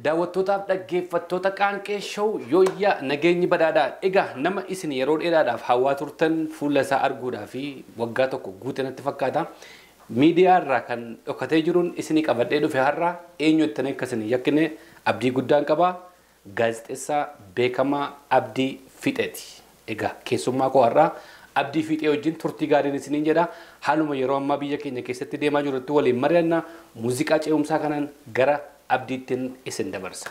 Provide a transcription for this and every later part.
Daawwattootaaf dhaggeeffattoota Qaanqee Show yooyyaa nageenyi badhaadhaa. Egaa nama isin yeroo dheeraadhaaf hawwaa turtan fuula isaa arguudhaa fi waggaa tokko guute natti fakkaata. Miidiyaa irraa kan dhokatee jiruun isinii qabadhee dhufe har'a eenyu ittanii akka isin yakkine abdii guddaan qaba. Gaazexeessaa beekamaa Abdii Fiixeeti. Egaa keessummaa koo har'aa Abdii Fiixee wajjin turtii gaariin isiniin jedha. Haaluma yeroo ammaa biyya keenya keessatti deemaa jirutti waliin mari'anna. Muuziqaa ce'umsaa kanaan gara Abdiittiin isin dabarsa.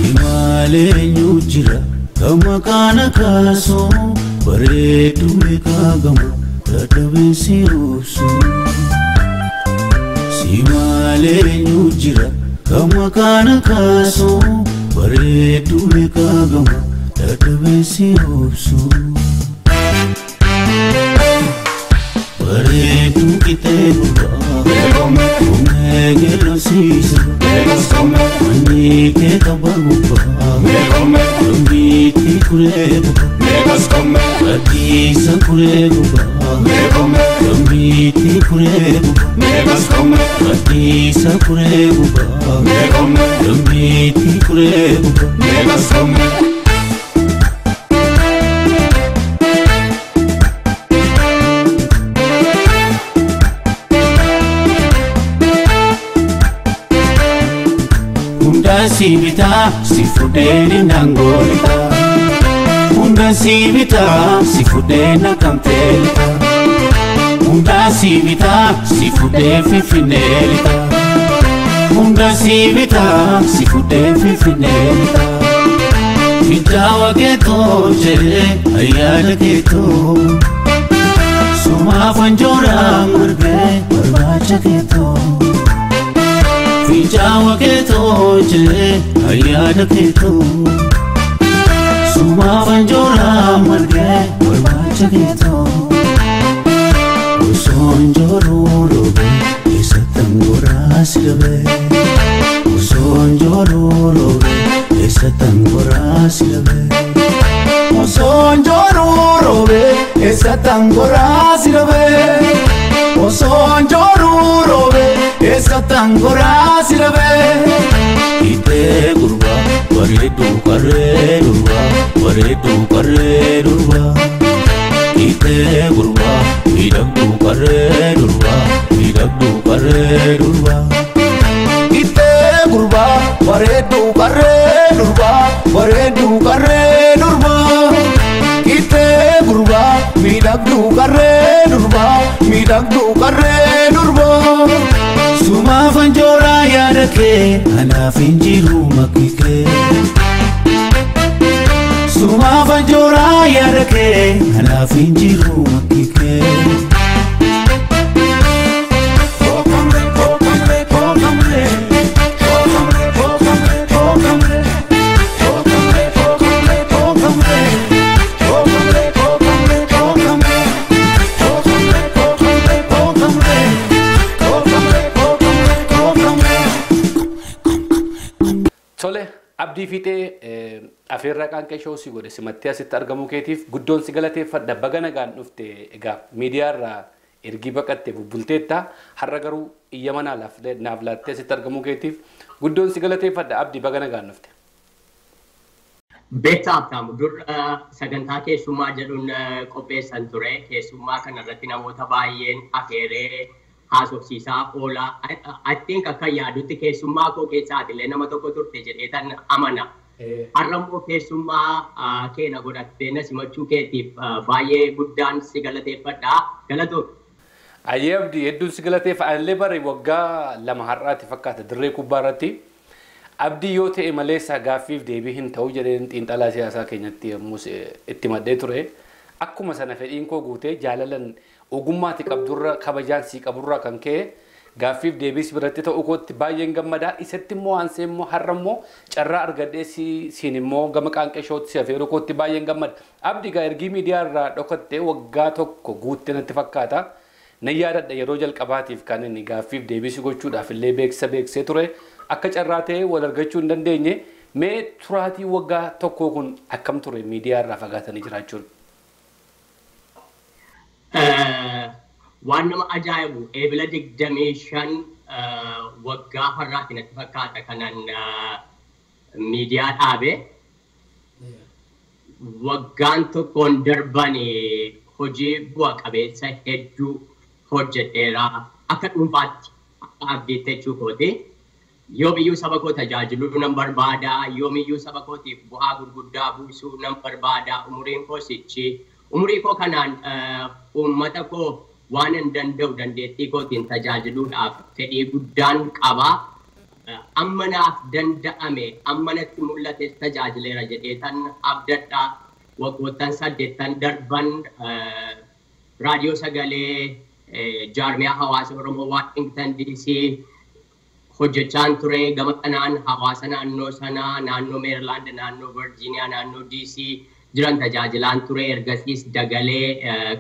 Simaaleenyu jira kan maqaan kaasu bareedu meeqaa dadhabeen si obsu. Simaaleenyu jira kan maqaan kaasu bareedu meeqaa dadhabeen si obsu. Bareedu qixee gurbaa koomee geellosiisa manni kee qaba gubbaa dambiitti kuree gubbaa addiisa kuree gubbaa dambiitti kuree gubbaa addiisa kuree gubbaa dambiitti kuree gubbaa. Hunda si bitaa si fudhee nangoolita. Hunda si bitaa si fudhee nakamteelita. Hunda si bitaa si fudhee finfinneelita. Hunda si bitaa si fudhee finfinneelita. Finjaawa keetoo jedhee ayyaana keetoo. Sumaaf anjooraan margee barbaacha keetoo. Finjaawa keetoo jedhee ayyaana keetoo. Sumaaf anjooraan margee barbaacha keetoo. Osoo anjooruu roobee eessattan goraa si dhabee. Osoo anjooruu roobee eessattan goraa si dhabee. Osoo anjooruu roobee eessattan goraa si dhabee. Osoo anjooruu roobee eessattan goraa si dhabee. Itee gurbaa bareedu qarree durbaa bareedu qarree durbaa. Itee gurbaa miidhagduu qarree durbaa miidhagduu qarree durbaa. Itee gurbaa bareedu qarree durbaa bareedu qarree durbaa. Itee gurbaa miidhagduu qarree durbaa miidhagduu qarree durbaa. Sumaaf anjooraa yaada kee anaaf hin jiru makki kee. Sumaaf anjooraa yaada kee anaaf hin jiru makki kee. Tole Abdii Fiixee afeerraa Qaanqee Show si godhe simattee asitti argamuu keetiif guddoon si galateeffadha. Baga nagaan dhufte. Egaa miidiyaa irraa ergii baqattee bubbulteetta. Har'a garuu iyya manaa naaf laattee asitti argamuu keetiif guddoon si galateeffadha. Abdii baga nagaan dhufte. Beektaa Habtaamu dur sagantaa keessummaa jedhuun qopheessan ture. Keessummaa kanarratti namoota baay'een afeeree haasofsiisaa oola. I think akka yaadutti keessummaa koo keessaa atillee nama tokko turte jedhee tan amana. Har'a immoo keessummaa keena godhattee na simachuu keetiif baay'ee guddaan si galateeffadha. Galatoon. Ayyee Abdii hedduun si galateeffa. Anillee bare waggaa 2 har'aati fakkaata dirree kubbaa irratti. Abdii yoo ta'e malee gaaffiif deebii hin ta'u jedheen xiinxalaa siyaasaa keenyatti yommuu itti maddee ture. Akkuma sana fedhiin koo guutee jaalalan ogummaati qabdurra kabajaan sii qaburraa kan ka'e gaaffiif deebii si biratti ta'uu kootti baay'een gammadaa. Isatti immoo aansee immoo har'a immoo carraa argadhee siin immoo gama Qaanqee Showtti si afeeruu kootti baay'een gammada. Abdii gaa ergii miidiyaa irraa dhokattee waggaa 1 guutte natti fakkaata. Nan yaadadha yeroo jalqabaatiif kan inni gaaffiif deebisii gochuudhaaf illee beeksisa beeksisee ture. Akka carraa ta'ee wal argachuu hin dandeenye. Mee turaatii waggaa tokkoo kun akkam ture miidiyaa irraa fagaatanii jiraachuun? Waan nama ajaa'ibu eebila 25 waggaa har'aati natti fakkaata kanan miidiyaa dhaabe. Waggaan tokkoon darban hojii bu'a qabeessa hedduu hojjedheera akka dhuunfaatti akka abdiitti jechuu kooti. Yoomiyyuu saba koo tajaajiluu nan barbaada. Yoomiyyuu saba kootiif bu'aa gurguddaa buusuu nan barbaada. Umuriin koo sichi. Umurii koo kanaan uummata koo waan hin danda'u dandeettii kootiin tajaajiluudhaaf fedhii guddaan qaba. Amma naaf danda'ame, amma natti mul'ates tajaajileera jedheetan abdadha. Waggoottan 8 darban raadiyoo sagalee jaarmiyaa hawaasa Oromoo Waashingtan DC hojjechaan ture. Gama kanaan hawaasa naannoo sanaa, naannoo Meerilaand, naannoo Virgiiniyaa, naannoo DC jiran tajaajilaan ture. Ergasiis dagalee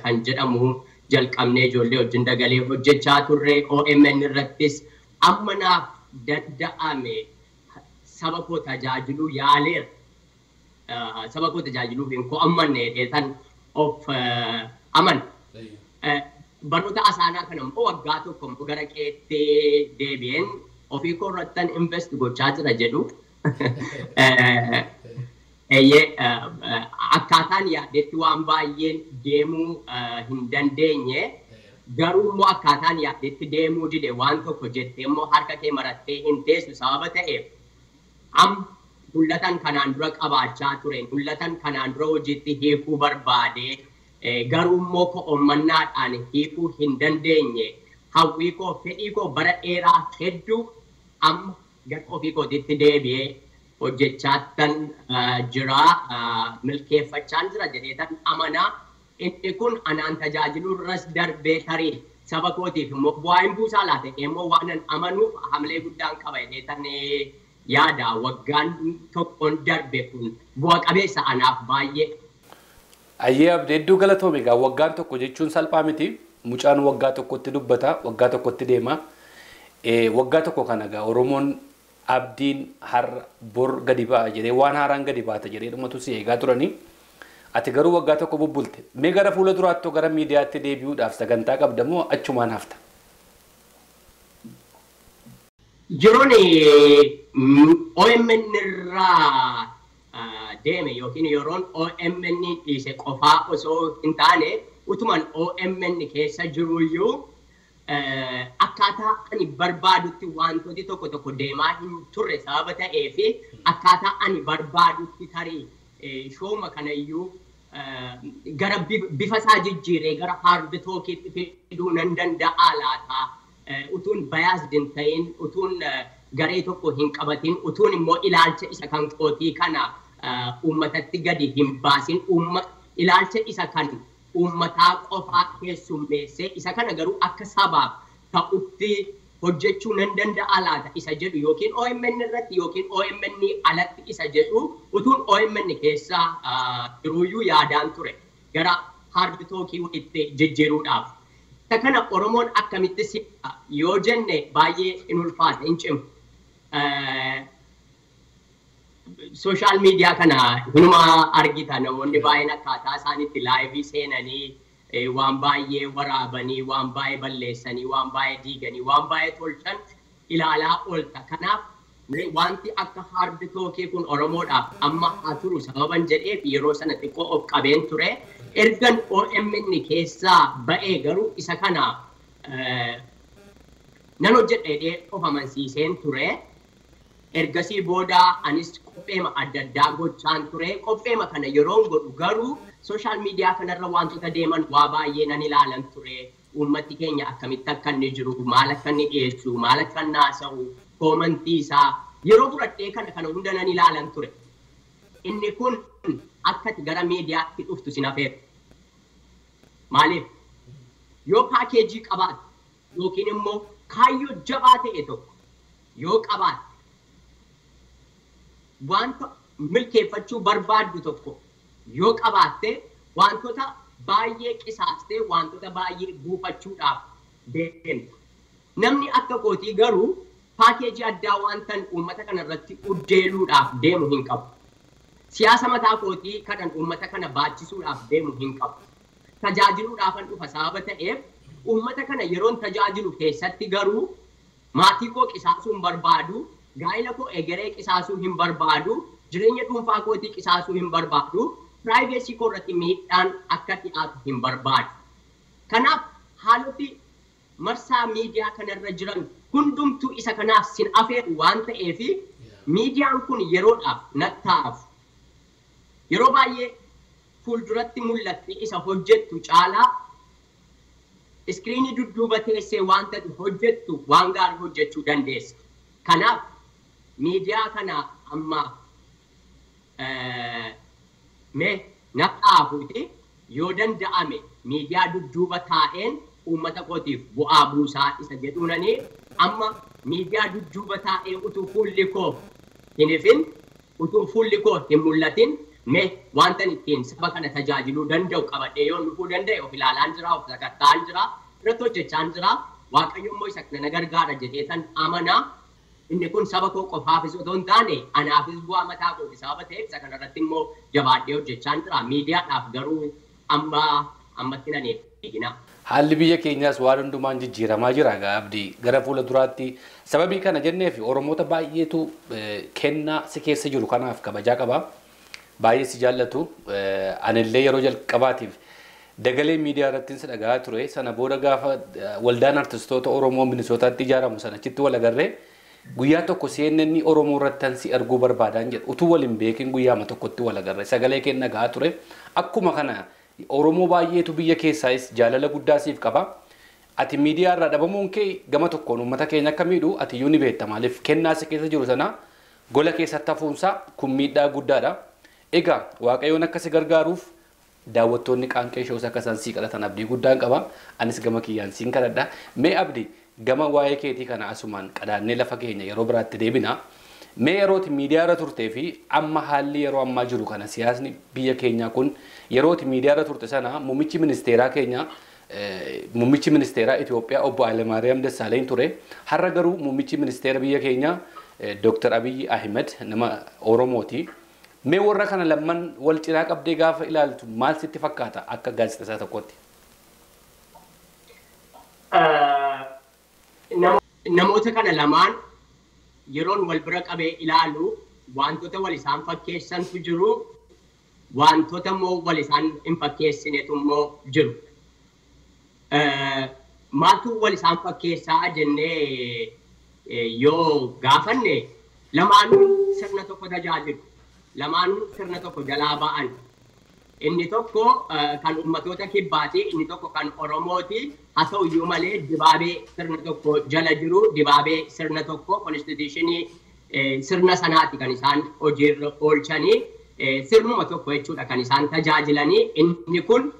kan jedhamu jalqabnee ijoollee wajjin dagalee hojjechaa turre. OMN irrattis amma naaf danda'ame saba koo tajaajiluu yaaleera. Saba koo tajaajiluuf hin ko'ammanne jedheetan of amana. Barnoota asaanaa kana immoo waggaa tokko immoo gara qeettee deebi'een ofii koo irrattan invest gochaa jira jedhu. Eeyyee akkaataan yaadetti waan baay'een deemuu hin dandeenye garuu immoo akkaataan yaadetti deemuu dide waan tokko jettee immoo harka kee marattee hin teessu sababa ta'eef amma mul'atan kanaan dura qabaachaa ture mul'atan kanaan dura hojiitti hiikuu barbaade garuu immoo ko'ommannaadhaan hiikuu hin dandeenye hawwii koo fedhii koo bara dheeraa hedduu amma gara ofii kootitti deebi'ee hojjechaattan jira milkeeffachaan jira jedheetan amanaa. Inni kun anaan tajaajiluu irras darbee tarii saba kootiif immoo bu'aa hin buusaa laata immoo waan an amanuuf hamilee guddaan qaba jedheetan yaada waggaan tokkoon darbe kun bu'a qabeessa anaaf baay'ee. Ayyee Abdii hedduu galatoome egaa waggaan tokko jechuun salphaa miti. Mucaan waggaa tokkotti dubbata, waggaa tokkotti deema. Waggaa tokko kana egaa Oromoon abdiin har'a bor gadi ba'a jedhee waan haaraan gadi baata jedhee dhumatu si eegaa turanii. Ati garuu waggaa tokko bubbulte. Mee gara fuula duraatti gara miidiyaatti deebi'uudhaaf sagantaa qabda moo achumaan hafta? Yeroon OMN irraa deeme yookiin yeroon OMN dhiise qofaa osoo hin taane utuman OMN keessa jiruyyuu akkaataa ani barbaadutti wantooti tokko tokko deemaa hin turre sababa ta'ee fi akkaataa ani barbaadutti tarii shooma kanayyuu gara bifa isaa jijjiiree gara hard talkiitti fiduu nan danda'a laata. Utuun biased hin ta'in, utuun garee tokko hin qabatin, utuun immoo ilaalcha isa kan kootii kana uummatatti gadi hin baasin, ilaalcha isa kan uummataa qofaa keessummeessee isa kana garuu akka sabaaf ta'utti hojjechuu nan danda'a laata isa jedhu yookiin OMN irratti yookiin OMN alatti isa jedhu utuun OMN keessa jiruyyuu yaadaan ture gara hard talkii itti jijjiiruudhaaf. Isa kana Oromoon akkamitti si'a yoo jenne baay'ee hin ulfaata hin cimu. Sooshaal miidiyaa kana hinuma argita namoonni baay'een akkaataa isaanitti laayivii seenanii waan baay'ee waraabanii, waan baay'ee balleessanii, waan baay'ee diiganii, waan baay'ee tolchan ilaalaa oolta. Kanaaf wanti akka hard talkii kun Oromoodhaaf amma haa turu sababan jedheef yeroo sana xiqqoo of qabeen ture. Ergan OMN keessaa ba'ee garuu isa kana nan hojjedha jedhee of amansiiseen ture. Ergasii booda anis qopheema adda addaa gochaan ture. Qopheema kana yeroon godhu garuu sooshaal miidiyaa kanarra wantoota deeman waa baay'ee nan ilaalan ture. Uummati keenya akkamitti akka inni jiru, maal akka inni dhiyeessu, maal akka inni haasa'u, koomantii isaa yeroo fudhadhee kana hunda nan ilaalan ture. Inni kun akka ati gara miidiyaatti dhuftu sin hafeera. Maaliif? Yoo paakeejii qabaatte yookiin immoo kaayyoo jabaa ta'e tokko yoo qabaatte wanta milkeeffachuu barbaaddu tokko yoo qabaatte wantoota baay'ee qisaastee wantoota baay'ee buufachuudhaaf deemta. Namni akka kootii garuu paakeejii addaa waantan uummata kana irratti uddeeluudhaaf deemu hin qabu. Siyaasa mataa kootii kanan uummata kana baachisuudhaaf deemu hin qabu. Tajaajiluudhaafan dhufa sababa ta'eef uummata kana yeroon tajaajilu keessatti garuu maatii koo qisaasuu hin barbaadu, gaa'ila koo egeree qisaasuu hin barbaadu, jireenya dhuunfaa kootii qisaasuu hin barbaadu, piraayiveesii koo irratti miidhaan akka dhiyaatu hin barbaadu. Kanaaf haaloti marsaa miidiyaa kanarra jiran hundumtuu isa kanaaf sin afeeru waan ta'eef miidiyaan kun yeroodhaaf nattaaf. Yeroo baay'ee fuulduratti mul'atte isa hojjettu caalaa iskiriinii dudduuba teessee wanta hojjettu waan gaarii hojjechuu dandeessa. Kanaaf miidiyaa kana amma mee nattaafuuti yoo danda'ame miidiyaa dudduuba taa'een uummata kootiif bu'aa buusaa isa jedhuunanii amma miidiyaa dudduuba taa'ee utuu fuulli koo hin ifin, utuu fuulli koo hin mul'atin mee wantan ittiin saba kana tajaajiluu danda'u qabadhee yoon dhufuu danda'e of ilaalaan jira, of sakatta'aan jira, irratti hojjechaan jira. Waaqayyo immoo isa kana na gargaara jedheetan amanaa. Inni kun saba koo qofaafis otoo hin taane anaafis bu'aa mataa kooti sababa ta'eef isa kanarratti immoo jabaadhee hojjechaan jira. Miidiyaadhaaf garuu amma ammatti nan eegina. Haalli biyya keenyaas waan hundumaan jijjiiramaa jira Abdii gara fuula duraatti sababii kana jennee fi Oromoota baay'eetu kennaa si keessa jiru kanaaf kabajaa qaba. Baay'ee si jaallatu. Anillee yeroo jalqabaatiif dagalee miidiyaa irratti si dhagahaa ture. Sana booda gaafa waldaan artistoota Oromoo Minisootaatti ijaaramu sana achitti wal agarree guyyaa tokko CNN Oromoo irratti si arguu barbaadaan jedhu utuu wal hin beekin guyyaama tokkotti wal agarre sagalee kee dhagahaa ture. Akkuma kana Oromoo baay'eetu biyya keessaayis jaalala guddaa siif qaba. Ati miidiyaa irraa dhabamuun kee gama tokkoon uummata keenya akka miidhu ati iyyuu ni beekta. Maaliif kennaa si keessa jiru sana gola keessatti hafuunsaa kun miidhaa guddaadha. Egaa Waaqayyoon akka si gargaaruuf daawwattoonni qaanqee shows akka isaan sii kadhatan abdii guddaan qaba. Anis gama kiyyaan siin kadhadha. Mee Abdii gama waa'ee keetii kana asumaan qadaannee lafa keenya yeroo biraatti deebina. Mee yerooti miidiyaa irra turtee fi amma haalli yeroo ammaa jiru kana siyaasni biyya keenyaa kun yerooti miidiyaa irra turte sana muummichi ministeeraa keenya muummichi ministeeraa Itoophiyaa obbo Hayilemaariyaam Dassaaleny ture. Har'a garuu muummichi ministeera biyya keenyaa Dr. Abiyyi Ahmed nama Oromooti. Mee warra kana lamman wal cinaa qabdee gaafa ilaaltu maal sitti fakkaata akka gaazexeessaa tokkotti? Namoota kana lamaan yeroon wal bira qabee ilaalu wantoota wal isaan fakkeessantu jiru, wantoota immoo wal isaan hin fakkeessinetu immoo jiru. Maaltu wal isaan fakkeessaa jennee yoo gaafanne lamaanuu sirna tokko tajaajilu. Lamaanuu sirna tokko jalaa ba'an. Inni tokko kan ummatoota kibbaati, inni tokko kan Oromooti. Haa ta'u iyyuu malee dibaabee sirna tokko jala jiru, dibaabee sirna tokko konstituushinii sirna sanaati kan isaan hojiirra oolchanii sirnuma tokko jechuudha kan isaan tajaajilanii. Inni kun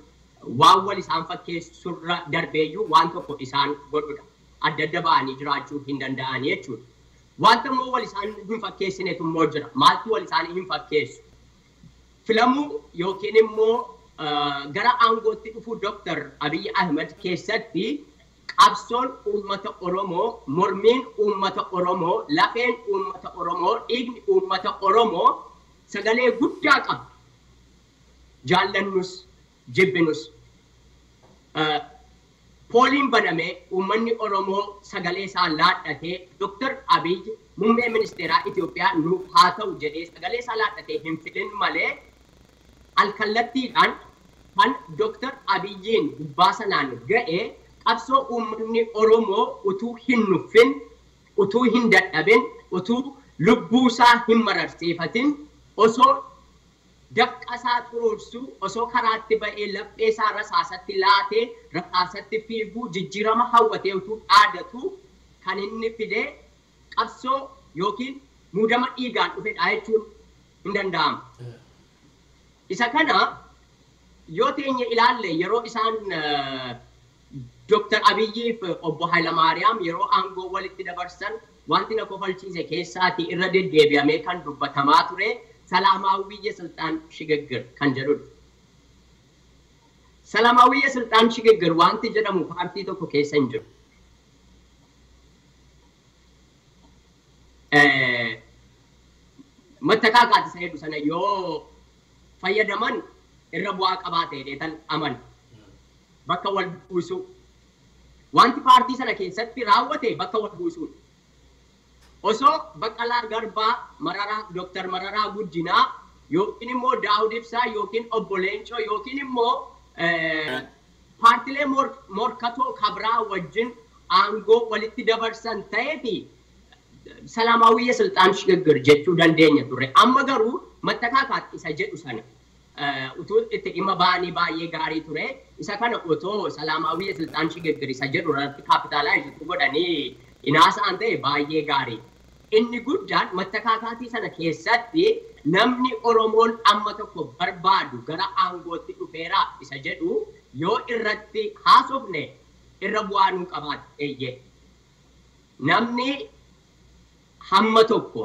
waan wal isaan fakkeessurra darbeeyyuu waan tokko isaan godhudha. Adda adda ba'anii jiraachuu hin danda'anii jechuudha. Wanta immoo wal isaan hin fakkeessinetu immoo jira. Maaltu wal isaan hin fakkeessu? Filamuu yookiin immoo gara aangootti dhufuu Dr. Abiyyi Ahmed keessatti qabsoon uummata Oromoo, mormiin uummata Oromoo, lafeen uummata Oromoo, dhiigni uummata Oromoo sagalee guddaa qaba. Jaallannus, jibbinus. Pooliin banamee uummanni Oromoo sagalee isaa laadhatee Dr. Abiyyi muummee ministeeraa Itoophiyaa nuuf haa ta'u jedhee sagalee isaa laadhatee hin filin malee alkallattiidhaan kan Dr. Abiyyiin gubbaa sanaan ga'e qabsoo uummanni Oromoo utuu hin nuffin, utuu hin dadhabin, utuu lubbuusaa hin mararsiifatin, osoo dafqasaa xuruursu, osoo karaatti ba'ee lapheesaa rasaasatti laatee, rasaasatti fiiguu, jijjiirama hawwatee utuu dhaadatu kan inni fide qabsoo yookiin muudama dhiigaan dhufedha jechuun hin danda'amu. Isa kana yoo teenye ilaalle yeroo isaan Dr. Abiyyiif obbo Hayilamaariyaam yeroo aangoo walitti dabarsan wanti na kofalchiise keessaatii irra deddeebi'amee kan dubbatamaa ture Salaamaawwi የስልጣን ሽግግር kan jedhudha. ሰላማዊ የስልጣን ሽግግር wanti jedhamu paartii tokko keessa hin jiru. Mattakaakaati isa jedhu sana yoo fayyadaman irra bu'aa qabaate jedheetan amana. Bakka wal buusuu. Wanti paartii sana keessatti raawwate bakka wal buusuudha. Osoo Baqqalaa Garbaa, Mararaa, Dooktar Mararaa Guddinaa yookiin immoo Daawud Ibsaa yookiin Obbo Leencoo yookiin immoo paartilee morkatoo kabraa wajjin aangoo walitti dabarsan ta'eeti ሰላማዊ የስልጣን ሽግግር jechuu dandeenya turre. Amma garuu mattakaakaatti isa jedhu sana utuu itti dhimma ba'anii baay'ee gaarii ture. Isa kana otoo ሰላማዊ የስልጣን ሽግግር isa jedhu irratti capitalize godhanii inaasa'an ta'e baay'ee gaarii. Inni guddaan mattakaakaatii sana keessatti namni Oromoon amma tokko barbaadu gara aangootti dhufeera isa jedhu yoo irratti haasofne irra bu'aa nuu qabaata eeyyee. Namni hamma tokko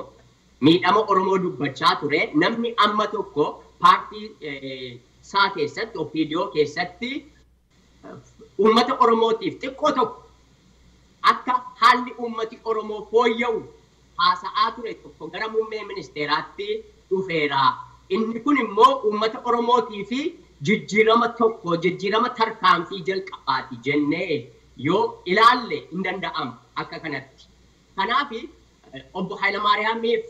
miidhama Oromoo dubbachaa ture, namni amma tokko paartii isaa keessatti, OPDO keessatti uummata Oromootiif xiqqoo tokko akka haalli uummati Oromoo fooyya'u haasa'aa ture tokko gara muummee ministeeraatti dhufeera. Inni kun immoo uummata Oromootii fi jijjiirama tokko, jijjiirama tarkaanfii jalqabaati jennee yoo ilaalle hin danda'amu akka kanatti. Kanaaf Obbo Hayilamaariyaamiif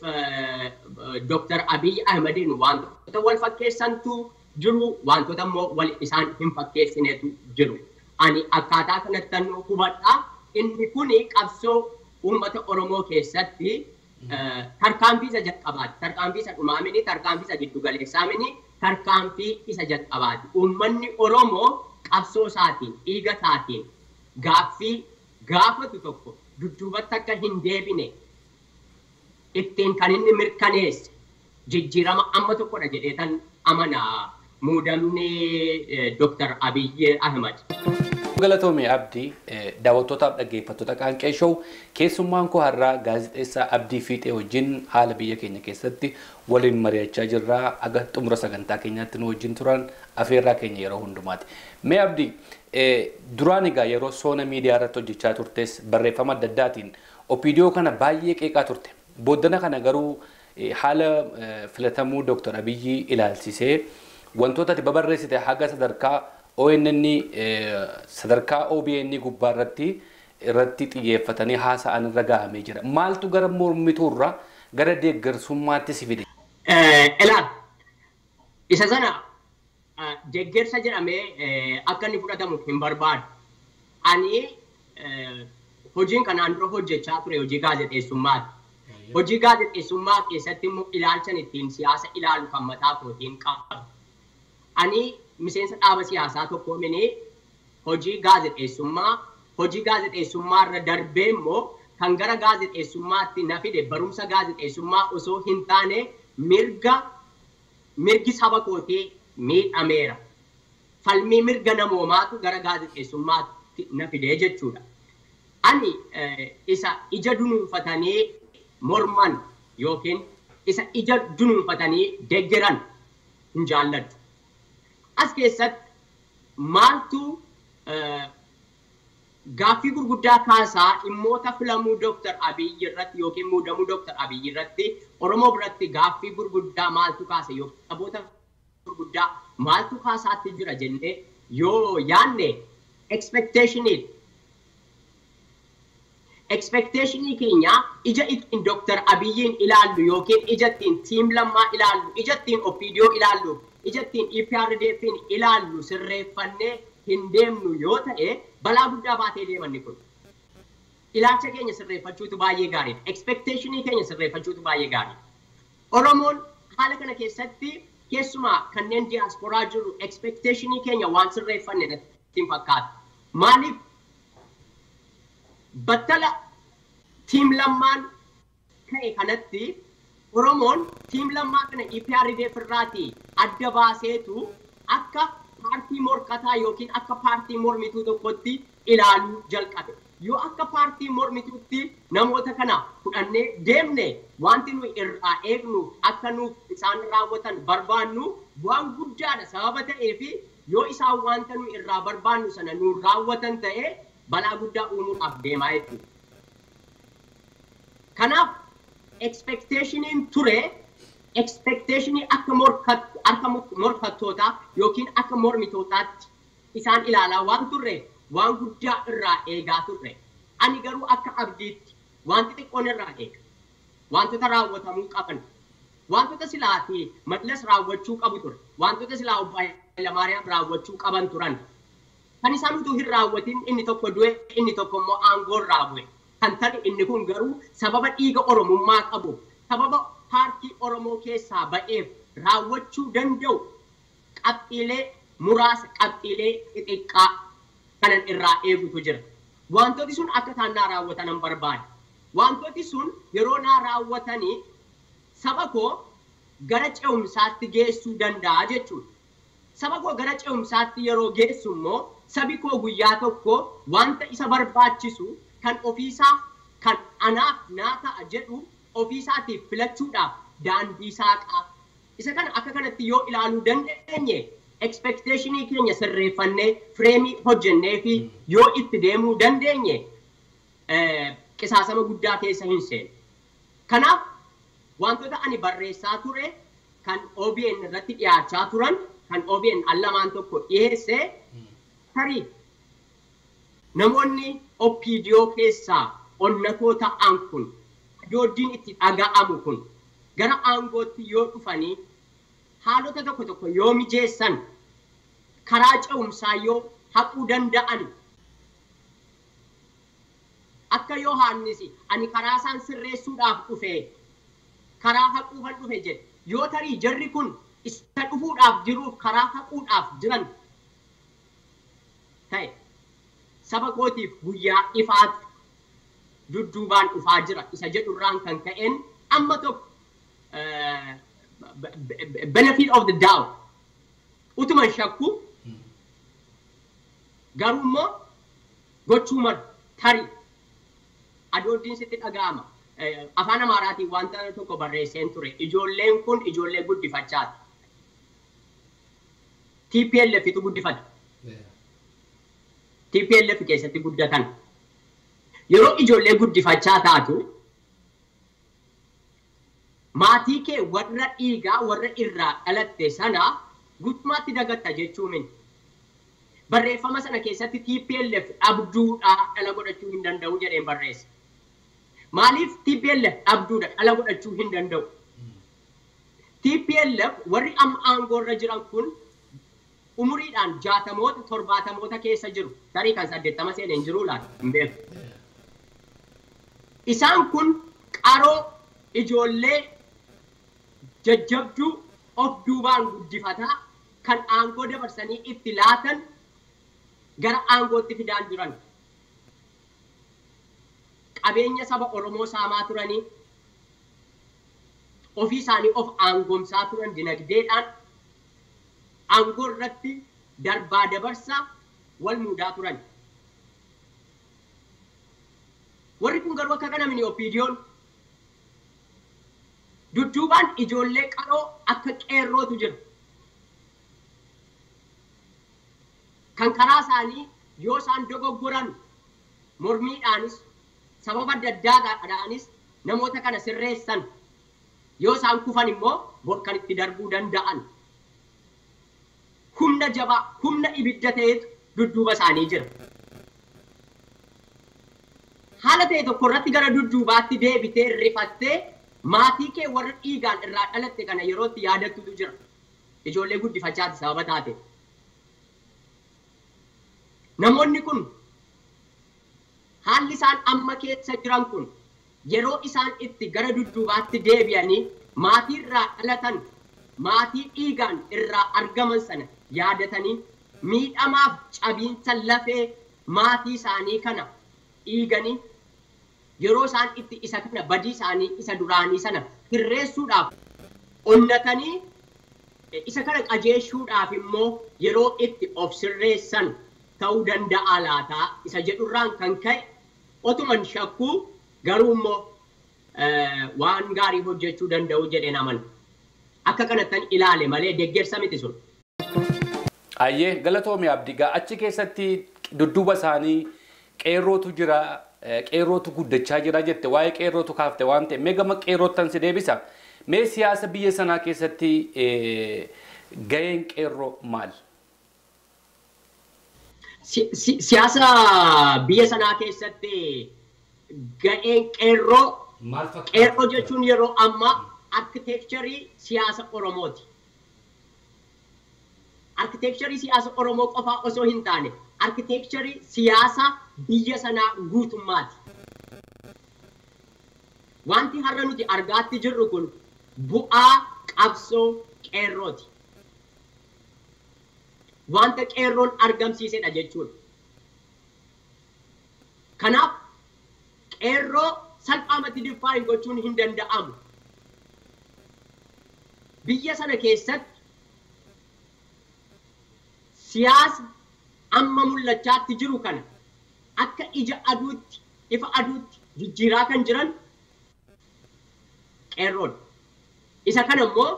Dooktar Abiy Ahmediin wantoota wal fakkeessantu jiru, wantoota immoo wal isaan hin fakkeessinetu jiru. Ani akkaataa kanattan hubadha. Inni kun qabsoo uummata Oromoo keessatti tarkaanfii isa jalqabaati. Tarkaanfii isa dhumaa mini, tarkaanfii isa giddu galeessaa mini, tarkaanfii isa jalqabaati. Uummanni Oromoo qabsoo isaatiin, dhiiga isaatiin gaaffii gaafatu tokko dudduubatti akka hin deebine ittiin kan inni mirkaneesse jijjiirama amma tokkodha jedheetan amana muudamni Dooktar Abiy Ahmed. Galatoomii Abdii, daawwattootaaf dhaggeeffattoota Qaanqee Show, keessummaan koo har'aa gaazexeessaa Abdii Fiixee wajjin haala biyya keenya keessatti waliin mari'achaa jirra. Aga xumura sagantaa keenyaatti nu wajjin turan afeerraa keenya yeroo hundumaati. Mee Abdii, duraan egaa yeroo soona miidiyaa irratti hojjechaa turtes barreeffama adda addaatiin OPDO kana baay'ee qeeqaa turte. Booddana kana garuu haala filatamuu Dooktar Abiyyi ilaalchisee wantoota ati babarreessite haga sadarkaa ONN, sadarkaa OBN gubbaa irratti xiyyeeffatanii haasa'an irra gahamee jira. Maaltu gara mormituurra gara deeggarsummaatti si fide? Ilaal, isa sana deeggarsa jedhamee akka inni fudhatamu hin barbaadu. Ani hojiin kanaan dura hojjechaa ture hojii gaazexeessummaati. Hojii gaazexeessummaa keessatti immoo ilaalchan ittiin siyaasa ilaalu kan mataa kootiin qabu. Ani miseensa dhaaba siyaasaa tokko mini, hojii gaazexeessummaa irra darbee immoo kan gara gaazexeessummaatti na fide barumsa gaazexeessummaa osoo hin taane mirgi saba kootii miidhameera. Falmii mirga namoomaatu gara gaazexeessummaatti na fide jechuudha. Ani isa ija dunuunfatanii morman yookiin isa ija dunuunfatanii deeggaran hin jaalladhu. As keessatti maaltu gaaffii gurguddaa kaasaa dhimmoota filamuu Dooktar Abiy irratti yookiin muudamuu Dooktar Abiy irratti Oromoo biratti gaaffii gurguddaa maaltu kaase yookiin saboota gurguddaa maaltu kaasaatti jira jennee yoo yaanne expectationii. Expectationii keenya ija ittiin Dooktar Abiyyiin ilaallu yookiin ija ittiin Tiim Lammaa ilaallu, ija ittiin OPDO ilaallu, ija ittiin EPRDF'n ilaallu sirreeffannee hin deemnu yoo ta'e balaa guddaa baatee deemanni kun. Ilaalcha keenya sirreeffachuutu baay'ee gaariidha. Expectationii keenya sirreeffachuutu baay'ee gaariidha. Oromoon haala kana keessatti keessumaa kanneen diyaasporaa jiru expectationii keenya waan sirreeffanne natti hin fakkaatu. Maaliif battala Tiim Lammaan ka'e kanatti Oromoon Tiim Lammaa kana EPRDF irraatii adda baaseetu akka paartii morkataa yookiin akka paartii mormituu tokkotti ilaaluu jalqabe. Yoo akka paartii mormituutti namoota kana fudhannee deemne wanti nuyi irraa eegnu akka nuuf isaan raawwatan barbaannu waan guddaadha sababa ta'eefi yoo isaan wanta nu irraa barbaannu sana nu raawwatan ta'e balaa guddaa uumuudhaaf deemaa jechuudha. Kanaaf expectationiin ture expectationii akka morkattootaa yookiin akka mormitootaatti isaan ilaalaa waan turre waan guddaa irraa eegaa turre. Ani garuu akka abdiitti wanti xiqqoon irraa eega. Wantoota raawwatamuu qaban. Wantoota silaatii Mallas raawwachuu qabu ture. Wantoota silaa Obbo Hayilamaariyaam raawwachuu qaban turan. Kan isaan utuu hin raawwatin inni tokko du'e inni tokko immoo aangoo irraa bu'e. Kan ta'e inni kun garuu sababa dhiiga Oromummaa qabu, sababa paartii Oromoo keessaa ba'eef raawwachuu danda'u qabxiilee muraasa qabxiilee xixiqqaa kanan irraa eegutu jira. Wantooti sun akka isaan naa raawwatanan barbaada. Wantooti sun yeroo naa raawwatanii saba koo gara ce'umsaatti geessuu danda'a jechuudha. Saba koo gara ce'umsaatti yeroo geessu immoo sabi koo guyyaa tokko wanta isa barbaachisu kan ofiisaa kan anaaf naa ta'a jedhu ofiisaatiif filachuudhaaf daandii saaqaa. Isa kana akka kanatti yoo ilaaluu dandeenye expectationii keenya sirreeffannee fireemii hojjennee fi yoo itti deemuu dandeenye qisaasama guddaa keessa hin seenu. Kanaaf wantoota ani barreessaa ture kan OBN irratti dhiyaachaa turan kan OBN al lamaan tokko dhiyeesse tarii namoonni OPDO keessaa onnatoo ta'an kun dooddiin itti dhaga'amu kun gara aangootti yoo dhufanii haalota tokko tokko yoo mijeessan karaa ce'umsaa yoo haquu danda'an akka Yohaannis ani karaa isaan sirreessuudhaaf dhufe karaa haquufan dhufe jedhe yoo tarii jarri kun isa dhufuudhaaf jiruuf karaa haquudhaaf jiran ta'e saba kootiif guyyaa ifaatu dudduubaan dhufaa jira isa jedhurraan kan ka'een amma tokko benefit of the doubt utuman shakku garuu immoo gochuu malu tarii adooddiin sitti dhaga'ama. Afaan Amaaraatiin wanta tokko barreesseen ture. Ijoolleen kun ijoollee guddifachaati. TPLF tu guddifata. TPLF keessatti guddatan. Yeroo ijoollee guddifachaa taatu maatii kee warra dhiigaa warra irraa dhalatte sana guutummaatti dagatta jechuu miti. Barreeffama sana keessatti TPLF dhabduudhaa dhala godhachuu hin danda'u jedheen barreesse. Maaliif TPLF dhabduudha dhala godhachuu hin danda'u? TPLF warri amma aangoorra jiran kun umuriidhaan 60moota 70moota keessa jiru. Tarii kan 80 seeneen jiru laata hin beeku. Isaan kun qaroo ijoollee jajjabduu of duubaan guddifataa kan aangoo dabarsanii itti laatan gara aangootti fidaan jiran. Qabeenya saba Oromoo saamaa turanii ofii isaanii of aangoomsaa turan dinagdeedhaan aangoo irratti darbaa dabarsaa wal muudaa turan. Warri kun garuu akka kana mini OPDO'n dudduubaan ijoollee qaroo akka qeerrootu jira. Kan karaa isaanii yoo isaan dogoggoran mormiidhaanis sababa adda addaadhaanis namoota kana sirreessan yoo isaan kufan immoo borkan itti darbuu danda'an. Humna jabaa, humna ibidda ta'etu dudduuba isaanii jira. Haala ta'e tokko irratti gara dudduubaatti deebitee rifattee maatii kee warra dhiigaan irraa dhalatte kana yerootti yaadattutu jira. Ijoollee guddifachaati sababa taate. Namoonni kun haalli isaan amma keessa jiran kun yeroo isaan itti gara dudduubaatti deebi'anii maatii irraa dhalatan maatii dhiigaan irraa argaman sana yaadatanii miidhamaaf cabiinsa lafee maatii isaanii kana dhiiganii yeroo isaan itti isa kana badii isaanii isa duraanii sana sirreessuudhaaf onnatanii isa kana qajeeshuudhaaf immoo yeroo itti of sirreessan ta'uu danda'a laataa isa jedhurraan kan ka'e otuman shakkuu garuu immoo waan gaarii hojjechuu danda'u jedheen amana. Akka kanattan ilaale malee deeggarsa miti sun. Ayyee galatoomii Abdii gaa achi keessatti dudduuba isaanii qeerrootu jira qeerrootu guddachaa jira jette waa'ee qeerrootu kaafte waan ta'e mee gama qeerroottan si deebisa. Mee siyaasa biyya sanaa keessatti gaheen qeerroo maal? Siyaasa biyya sanaa keessatti gaheen qeerroo Maal fakkaata? Qeerroo jechuun yeroo ammaa arkiteekcharii siyaasa Oromooti. Arkiteekcharii siyaasa Oromoo qofaa osoo hin taane arkiteekcharii siyaasa biyya sanaa guutummaati. Wanti har'a nuti argaatti jirru kun bu'aa qabsoo qeerrooti. Wanta qeerroon argamsiisedha jechuudha. Kanaaf qeerroo salphaamatti define gochuun hin danda'amu. Biyya sana keessatti siyaasa amma mul'achaatti jiru kana akka ija aduutti, ifa aduutti jijjiiraa kan jiran qeerroodha. Isa kana immoo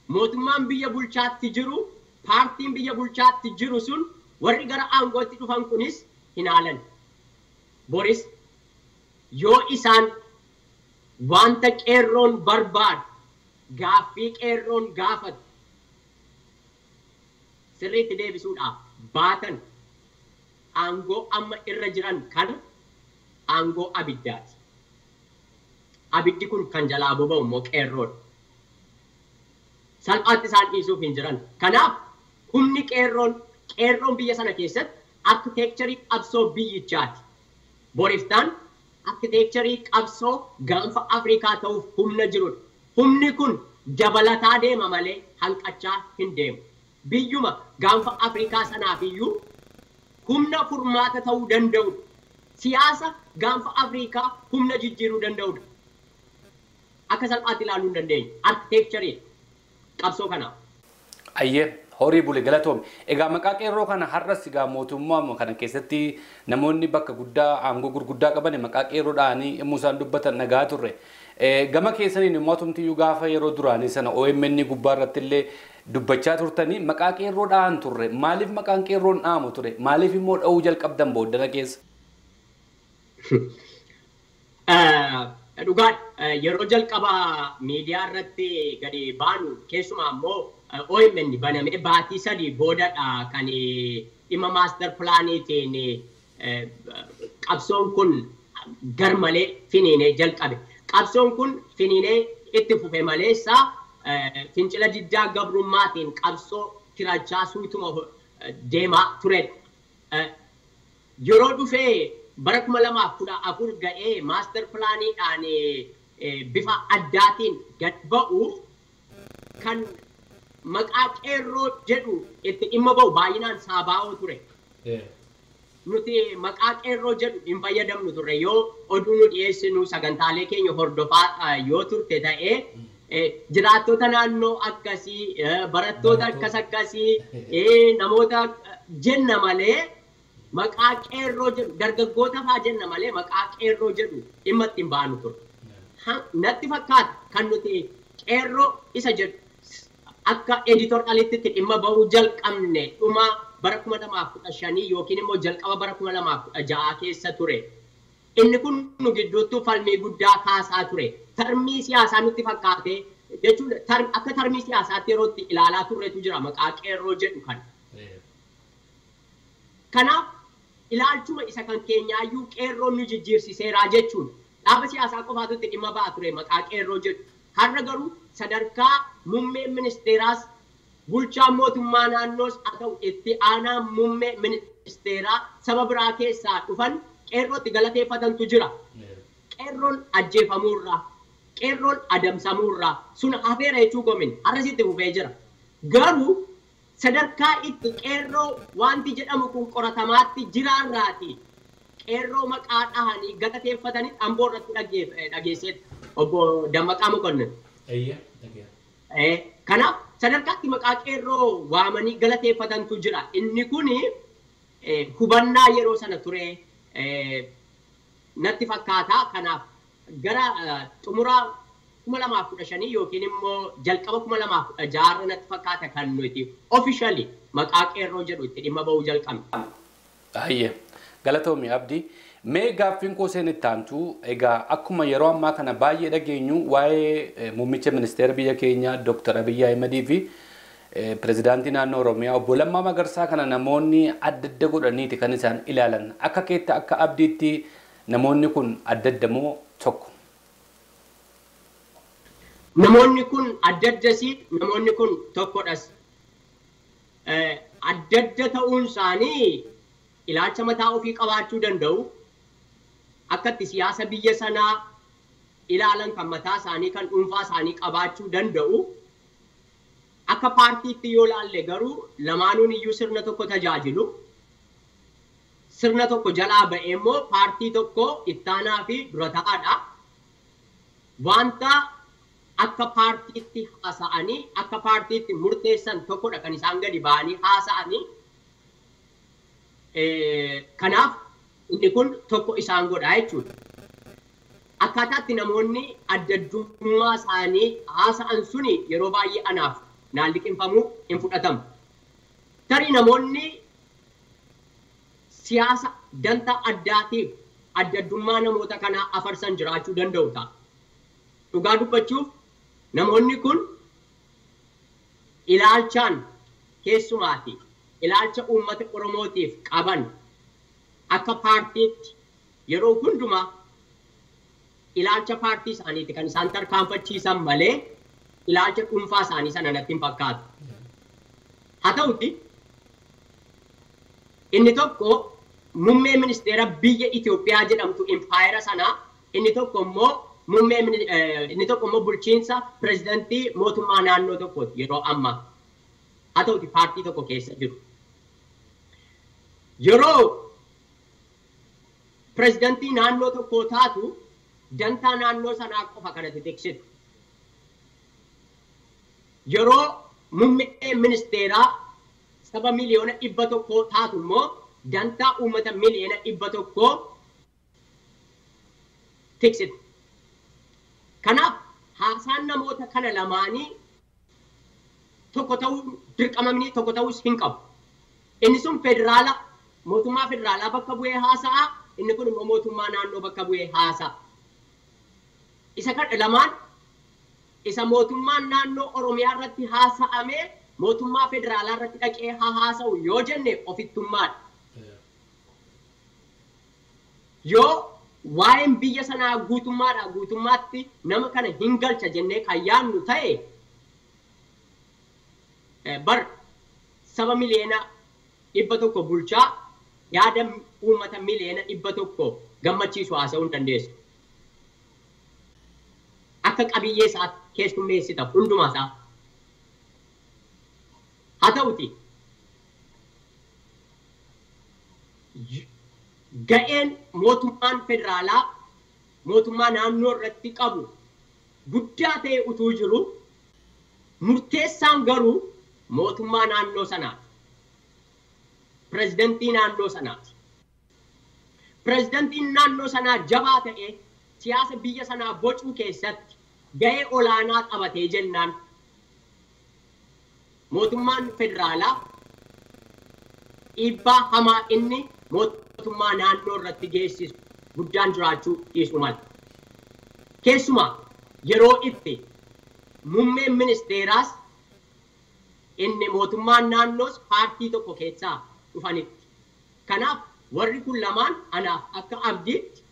mootummaan biyya bulchaatti jiru, paartiin biyya bulchaatti jiru sun warri gara aangootti dhufan kunis hin haalan. Boris yoo isaan wanta qeerroon barbaadu, gaaffii qeerroon gaafatu sirriitti deebisuudhaaf baatan aangoo amma irra jiran kana aangoo abiddaati. Abiddi kun kan jalaa boba'u immoo qeerroodha. Salphaatti isaan dhiisuuf hin jiran. Kanaaf humni qeerroon biyya sana keessatti arkiteekcharii qabsoo biyyichaati. Boriftaan arkiteekcharii qabsoo gaanfa Afrikaa ta'uuf humna jirudha. Humni kun dabalataa deema malee hanqachaa hin deemu. Biyyuma gaanfa Afrikaa sanaaf iyyuu humna furmaata ta'uu danda'udha. Siyaasa gaanfa Afrikaa humna jijjiiruu danda'udha. Akka salphaatti ilaaluu hin dandeenyu. Arkiteekcharii qabsoo kanaaf. Ayyee horii bule galatoome. Egaa maqaa qeerroo kana har'as egaa mootummaa kana keessatti namoonni bakka guddaa aangoo gurguddaa qaban maqaa qeerroo dha'anii yommuu isaan dubbatan nagaa turre. Gama keessaniin mootumtiyyuu gaafa yeroo duraanii sana OMN gubbaa irratti illee dubbachaa turtanii maqaa qeerroo dha'an turre. Maaliif maqaan qeerroon dha'amu ture? Maaliif immoo dha'uu jalqabdan booddana keessa? Dhugaadha. Yeroo jalqabaa miidiyaa irratti gadi baanu keessumaa immoo OMN banamee baatii 3 boodadha kan dhimma maaster pilaaniitiin qabsoon kun garmalee finiinee jalqabe. Qabsoon kun finiinee itti fufe maleessa fincila diddaa gabrummaatiin qabsoo tirachaa suutuma deemaa turedha. Yeroo dhufee bara 2014 ga'ee maaster pilaaniidhaan bifa addaatiin gad ba'u kan maqaa qeerroo jedhu itti dhimma ba'u baay'inaan saabaa'oo ture. Nuti maqaa qeerroo jedhu hin fayyadamnu turre yoo oduu nu dhiyeessinu sagantaalee keenya hordofaa yoo turte ta'ee jiraattota naannoo akkasii, barattoota akkas akkasii, namoota jenna malee maqaa qeerroo jedhu dargaggoota fa'aa jenna malee maqaa qeerroo jedhu dhimma ittiin baanu ture. Natti fakkaata kan nuti qeerroo isa jedhu akka editorialitti itti dhimma ba'uu jalqabne dhuma bara 2015 yookiin immoo jalqaba bara 2016 keessa ture. Inni kun nu gidduutti falmii guddaa kaasaa ture. Tarmii siyaasaa nutti fakkaate jechuun akka tarmii siyaasaatti yeroo itti ilaalaa turretu jira maqaa qeerroo jedhu kana. Kanaaf ilaalchuma isa kan keenyaayyuu qeerroon nu jijjiirsiseeraa jechuudha. Dhaaba siyaasaa qofaatu itti dhimma ba'a ture maqaa qeerroo jedhu. Har'a garuu sadarkaa muummee ministeeraas bulchaa mootummaa naannoos haa ta'u itti aanaa muummee ministeeraa saba biraa keessaa dhufan qeerrootti galateeffatantu jira. Qeerroon ajjeefamuurraa, qeerroon adamsamuurraa sun hafeera jechuu gomin har'asitti fufee jira. Garuu sadarkaa itti qeerroo wanti jedhamu kun qoratamaatti jiraarraati. Qeerroo maqaa dhahanii galateeffatanii Amboo irratti dhageesseetti obbo Dammaqaa Mokonnin. Kanaaf sadarkaatti maqaa qeerroo waamanii galateeffatantu jira. Inni kuni hubannaa yeroo sana ture natti fakkaata. Kanaaf gara xumura 2015 yookiin immoo jalqaba 2016 natti fakkaata kan nuti officially maqaa qeerroo jedhu itti dhimma ba'uu jalqabne. Ayyee, galatoomi Abdii. Mee gaaffiin koo seen itti aantu, egaa akkuma yeroo ammaa kana baay'ee dhageenyu, waa'ee muummicha ministeera biyya keenyaa Dr. Abiyyi Ahimadii fi pirezidaantii naannoo Oromiyaa obbo Lammaa Magarsaa kana namoonni adda adda godhaniiti kan isaan ilaalan. Akka keetti, akka Abdiitti, namoonni kun adda adda moo tokko? Namoonni kun adda addasi, namoonni kun tokkodhas. Adda adda ta'uun isaanii ilaalcha mataa ofii qabaachuu danda'u. Akka itti siyaasa biyya sanaa ilaalan kan mataa isaanii, kan dhuunfaa isaanii qabaachuu danda'u. Akka paartiitti yoo ilaalle garuu lamaanuun iyyuu sirna tokko tajaajilu. Sirna tokko jalaa ba'ee immoo paartii tokko ittaanaa fi dura ta'aadha. Wanta akka paartiitti haasa'anii, akka paartiitti murteessan tokkodha kan isaan gadi ba'anii haasa'anii. Kanaaf inni kun tokko isaan godha jechuudha. Akkaataatti namoonni adda addummaa isaanii haasa'an suni yeroo baay'ee anaaf naan liqinfamuu hin fudhatamu. Tarii namoonni siyaasa danta addaatiif adda addummaa namoota kanaa afarsan jiraachuu danda'u ta'a. Dhugaa dubbachuuf, namoonni kun ilaalchaan, keessumaati ilaalcha uummata Oromootiif qaban, akka paartiitti yeroo hundumaa ilaalcha paartii isaaniiti kan isaan tarkaanfachiisan malee ilaalcha dhuunfaa isaanii sana natti hin fakkaatu. Haa ta'uti, inni tokko muummee ministeera biyya Itoophiyaa jedhamtu impaayera sanaa, inni tokko immoo bulchiinsa pirezidantii mootummaa naannoo tokkooti yeroo ammaa. Haa ta'uti, paartii tokko keessa jiru. Yeroo pirezidantii naannoo tokkoo taatu dantaa naannoo sanaa qofa kanatti tiksitu. Yeroo muummee ministeeraa saba 100 miliyoona taatu immoo dantaa uummata 100 miliyoona tiksitu. Kanaaf haasaan namoota kana lamaanii tokko ta'uu dirqamamni tokko ta'uus hin qabu. Inni sun federaala, mootummaa federaalaa bakka bu'ee haasa'a, inni kun immoo mootummaa naannoo bakka bu'ee haasa'a. Isa kana lamaan, isa mootummaan naannoo Oromiyaa irratti haasa'amee mootummaa federaalaa irratti dhaqee haa haasa'u yoo jenne ofittummaadha. Yoo waa'een biyya sanaa guutummaadhaa guutummaatti nama kana hin galcha jennee kan yaadnu ta'e, bar saba 100 miliyoona bulchaa yaada uummata 100 miliyoona gammachiisu haasa'uu hin dandeessu. Akka qabiyyee isaa keessummeessita hundumaa isaa. Haa ta'uti, ga'een mootummaan federaalaa mootummaa naannoo irratti qabu guddaa ta'e utuu jiru, murteessaan garuu mootummaa naannoo sanaati. Pirezidantii naannoo sanaati. Pirezidantiin naannoo sanaa jabaa ta'e siyaasa biyya sanaa bocuu keessatti ga'ee olaanaa qabatee jennaan, mootummaan federaalaa dhiibbaa hamaa inni mootummaa naannoo irratti geessisu guddaan jiraachuu dhiisuu mala. Keessumaa yeroo itti muummeen ministeeraas inni mootummaan naannoos paartii tokko keessaa dhufanitti. Kanaaf warri kun lamaan anaaf akka Abdiitti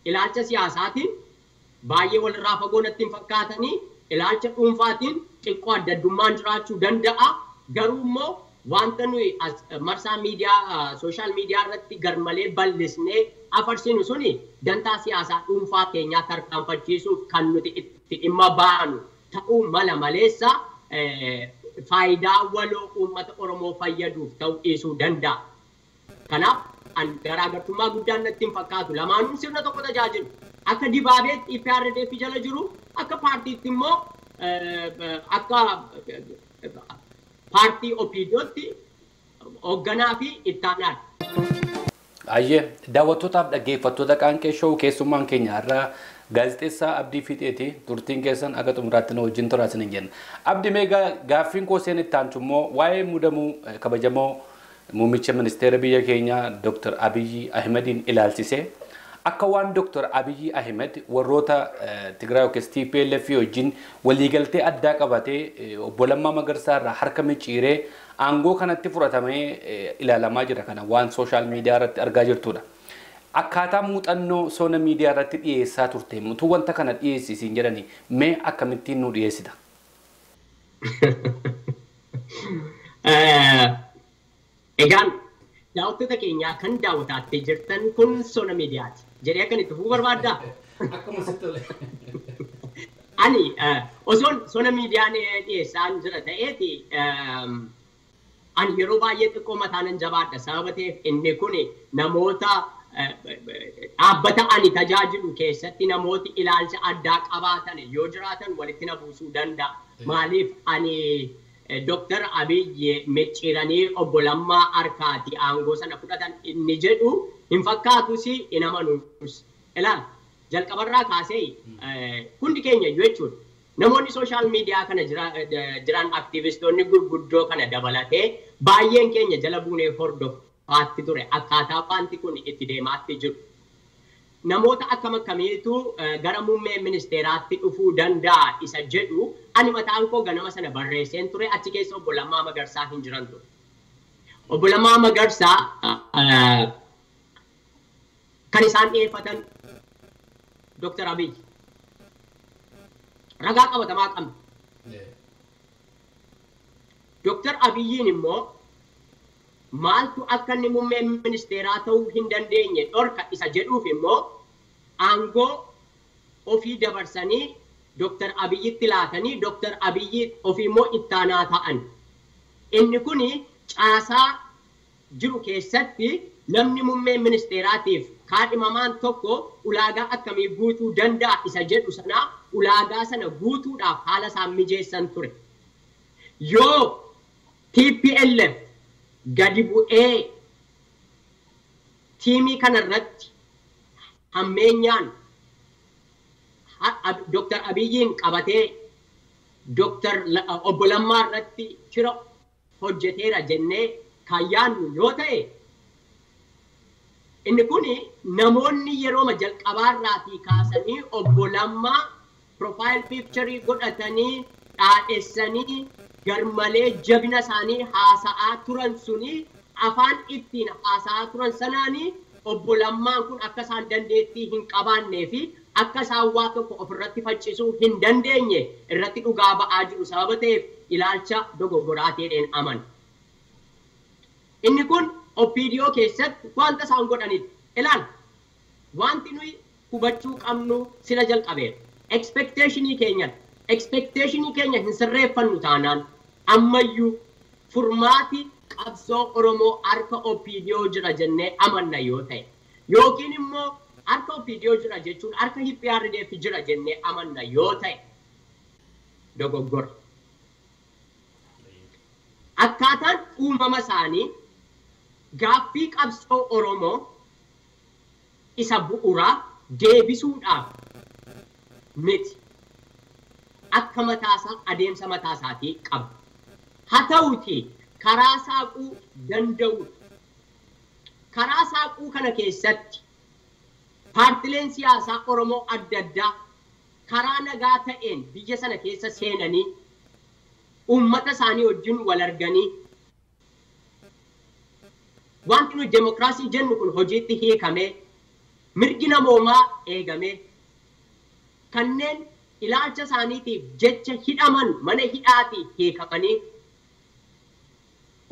ilaalcha siyaasaatiin baay'ee walirraa fagoo natti hin fakkaatanii. Ilaalcha dhuunfaatiin xiqqoo adda addummaan jiraachuu danda'a. Garuu immoo wanta nuyi marsaa miidiyaa, social media irratti garmalee bal'isnee afarsinu suni dantaa siyaasaa dhuunfaa keenyaa tarkaanfachiisuuf kan nuti itti dhimma baanu ta'uu mala maleessa faayidaa waloo uummata Oromoo fayyaduuf ta'uu dhiisuu danda'a. Kanaaf an garaagartummaa guddaan natti hin fakkaatu. Lamaanuu sirna tokko tajaajilu. Akka dibaabeetti EPRDF jala jiru, akka paartiitti immoo akka paartii OPDOtti hoogganaa fi ittaanaadha. Ayyee, daawwattootaaf dhaggeeffattoota Qaanqee Show, keessummaan keenya har'a Gaazexeessaa Abdii Fiixeeti turtiin keessan aga xumuraatti nu wajjin turaa isiniin jenna. Abdi, mee gaaffiin koo seen itti aantu immoo waa'ee muudamuu kabajamoo muummicha ministeera biyya keenyaa Dr. Abiyyi Ahimadiin ilaalchisee akka waan Dr. Abiyyi Ahimad warroota Tigraay yookiis TPLF wajjin waliigaltee addaa qabatee obbo Lammaa Magarsaa irraa harka micciiree aangoo kanatti fudhatamee ilaalamaa jira kana waan social media irratti argaa jirtudha. Akkaataa muuxannoo Sona Miidiyaa irratti dhiyeessaa turte utuu wanta kana dhiyeessisiin jedhanii mee akkamittiin nu dhiyeessita? Egaan daawwattoota keenyaa kan daawwataatti jirtan kun Sona Miidiyaati. Jedhee akkan itti fufuu barbaaddaa? Akkuma sitti tole. Ani osoon Sona Miidiyaan dhiyeessaan jira ta'eeti ani yeroo baay'ee xiqqoo mataanan jabaadha. Sababa ta'eef inni kun namoota dhaabbata ani tajaajilu keessatti namooti ilaalcha addaa qabaatan yoo jiraatan walitti na buusuu danda'a. Maaliif ani Dr. Abiyyi micciiranii obbo Lammaa harkaati aangoo sana fudhatan inni jedhu hin fakkaatus hin amanuus. Ilaal jalqabarraa kaasee hundi keenya iyyuu jechuudha. Namoonni social media kana jiran aktivistoonni gurguddoo kana dabalatee baay'een keenya jala buunee hordofaatti ture akkaataa wanti kun itti deemaatti jiru. Namoota akkam akkamiitu gara muummee ministeeraatti dhufuu danda'a isa jedhu ani mataan koo ganama sana barreesseen ture achi keessa obbo Lammaa Magarsaa hin jiran ture. Obbo Lammaa Magarsaa kan isaan dhiyeeffatan Dr. Abiyyi. Ragaa qabatamaa qabna. Dr. Abiyyiin immoo maaltu akka inni muummee ministeeraa ta'uu hin dandeenye dhorka isa jedhuuf immoo aangoo ofii dabarsanii Dr. Abiyyitti laatanii Dr. Abiyyi ofii immoo ittaanaa ta'an. Inni kuni caasaa jiru keessatti namni muummee ministeeraatiif kaadhimamaan tokko ulaagaa akkamii guutuu danda'a isa jedhu sana ulaagaa sana guutuudhaaf haala isaan mijeessan ture. Yoo TPLF gadi bu'ee tiimii kanarratti hammeenyaan Dr. Abiyyiin qabatee Dr. Obbo Lammaa irratti shira hojjeteera jennee kan yaadnu yoo ta'e inni kun namoonni yerooma jalqabaarraatii kaasanii Obbo Lammaa profile picture godhatanii dhaadhessanii garmalee jabina isaanii haasa'aa turan suni afaan ittiin haasa'aa turan sanaanii Obbo Lammaan kun akka isaan dandeettii hin qabaannee fi akka isaan waa tokko ofirratti faccisuu hin dandeenye irratti dhugaa ba'aa jiru sababa ta'eef ilaalcha dogoggoraa ta'een amana. Inni kun OPDO keessatti wanta isaan godhanidha. Ilaal wanti nuyi hubachuu qabnu sila jalqabeera. Expectationii keenya expectationii keenya hin sirreeffannu taanaan ammayyuu furmaati qabsoo Oromoo harka OPDO jira jennee amanna yoo ta'e yookiin immoo harka OPDO jira jechuun harka EPRDF jira jennee amanna yoo ta'e dogoggora. Akkaataan uumama isaanii gaaffii qabsoo Oromoo isa bu'uuraa deebisuudhaaf miti. Akka mataasaa adeemsa mataasaatii qaba. Haa ta'uutii karaa saaquu danda'u. Karaa saaquu kana keessatti paartileen siyaasaa Oromoo adda addaa karaa nagaa ta'een biyya sana keessa seenanii uummata isaanii wajjin wal arganii wanti nuyi demokiraasii jennu kun hojiitti hiikamee mirgi namoomaa eegamee kanneen ilaalcha isaaniitiif jecha hidhaman mana hidhaatii hiikamanii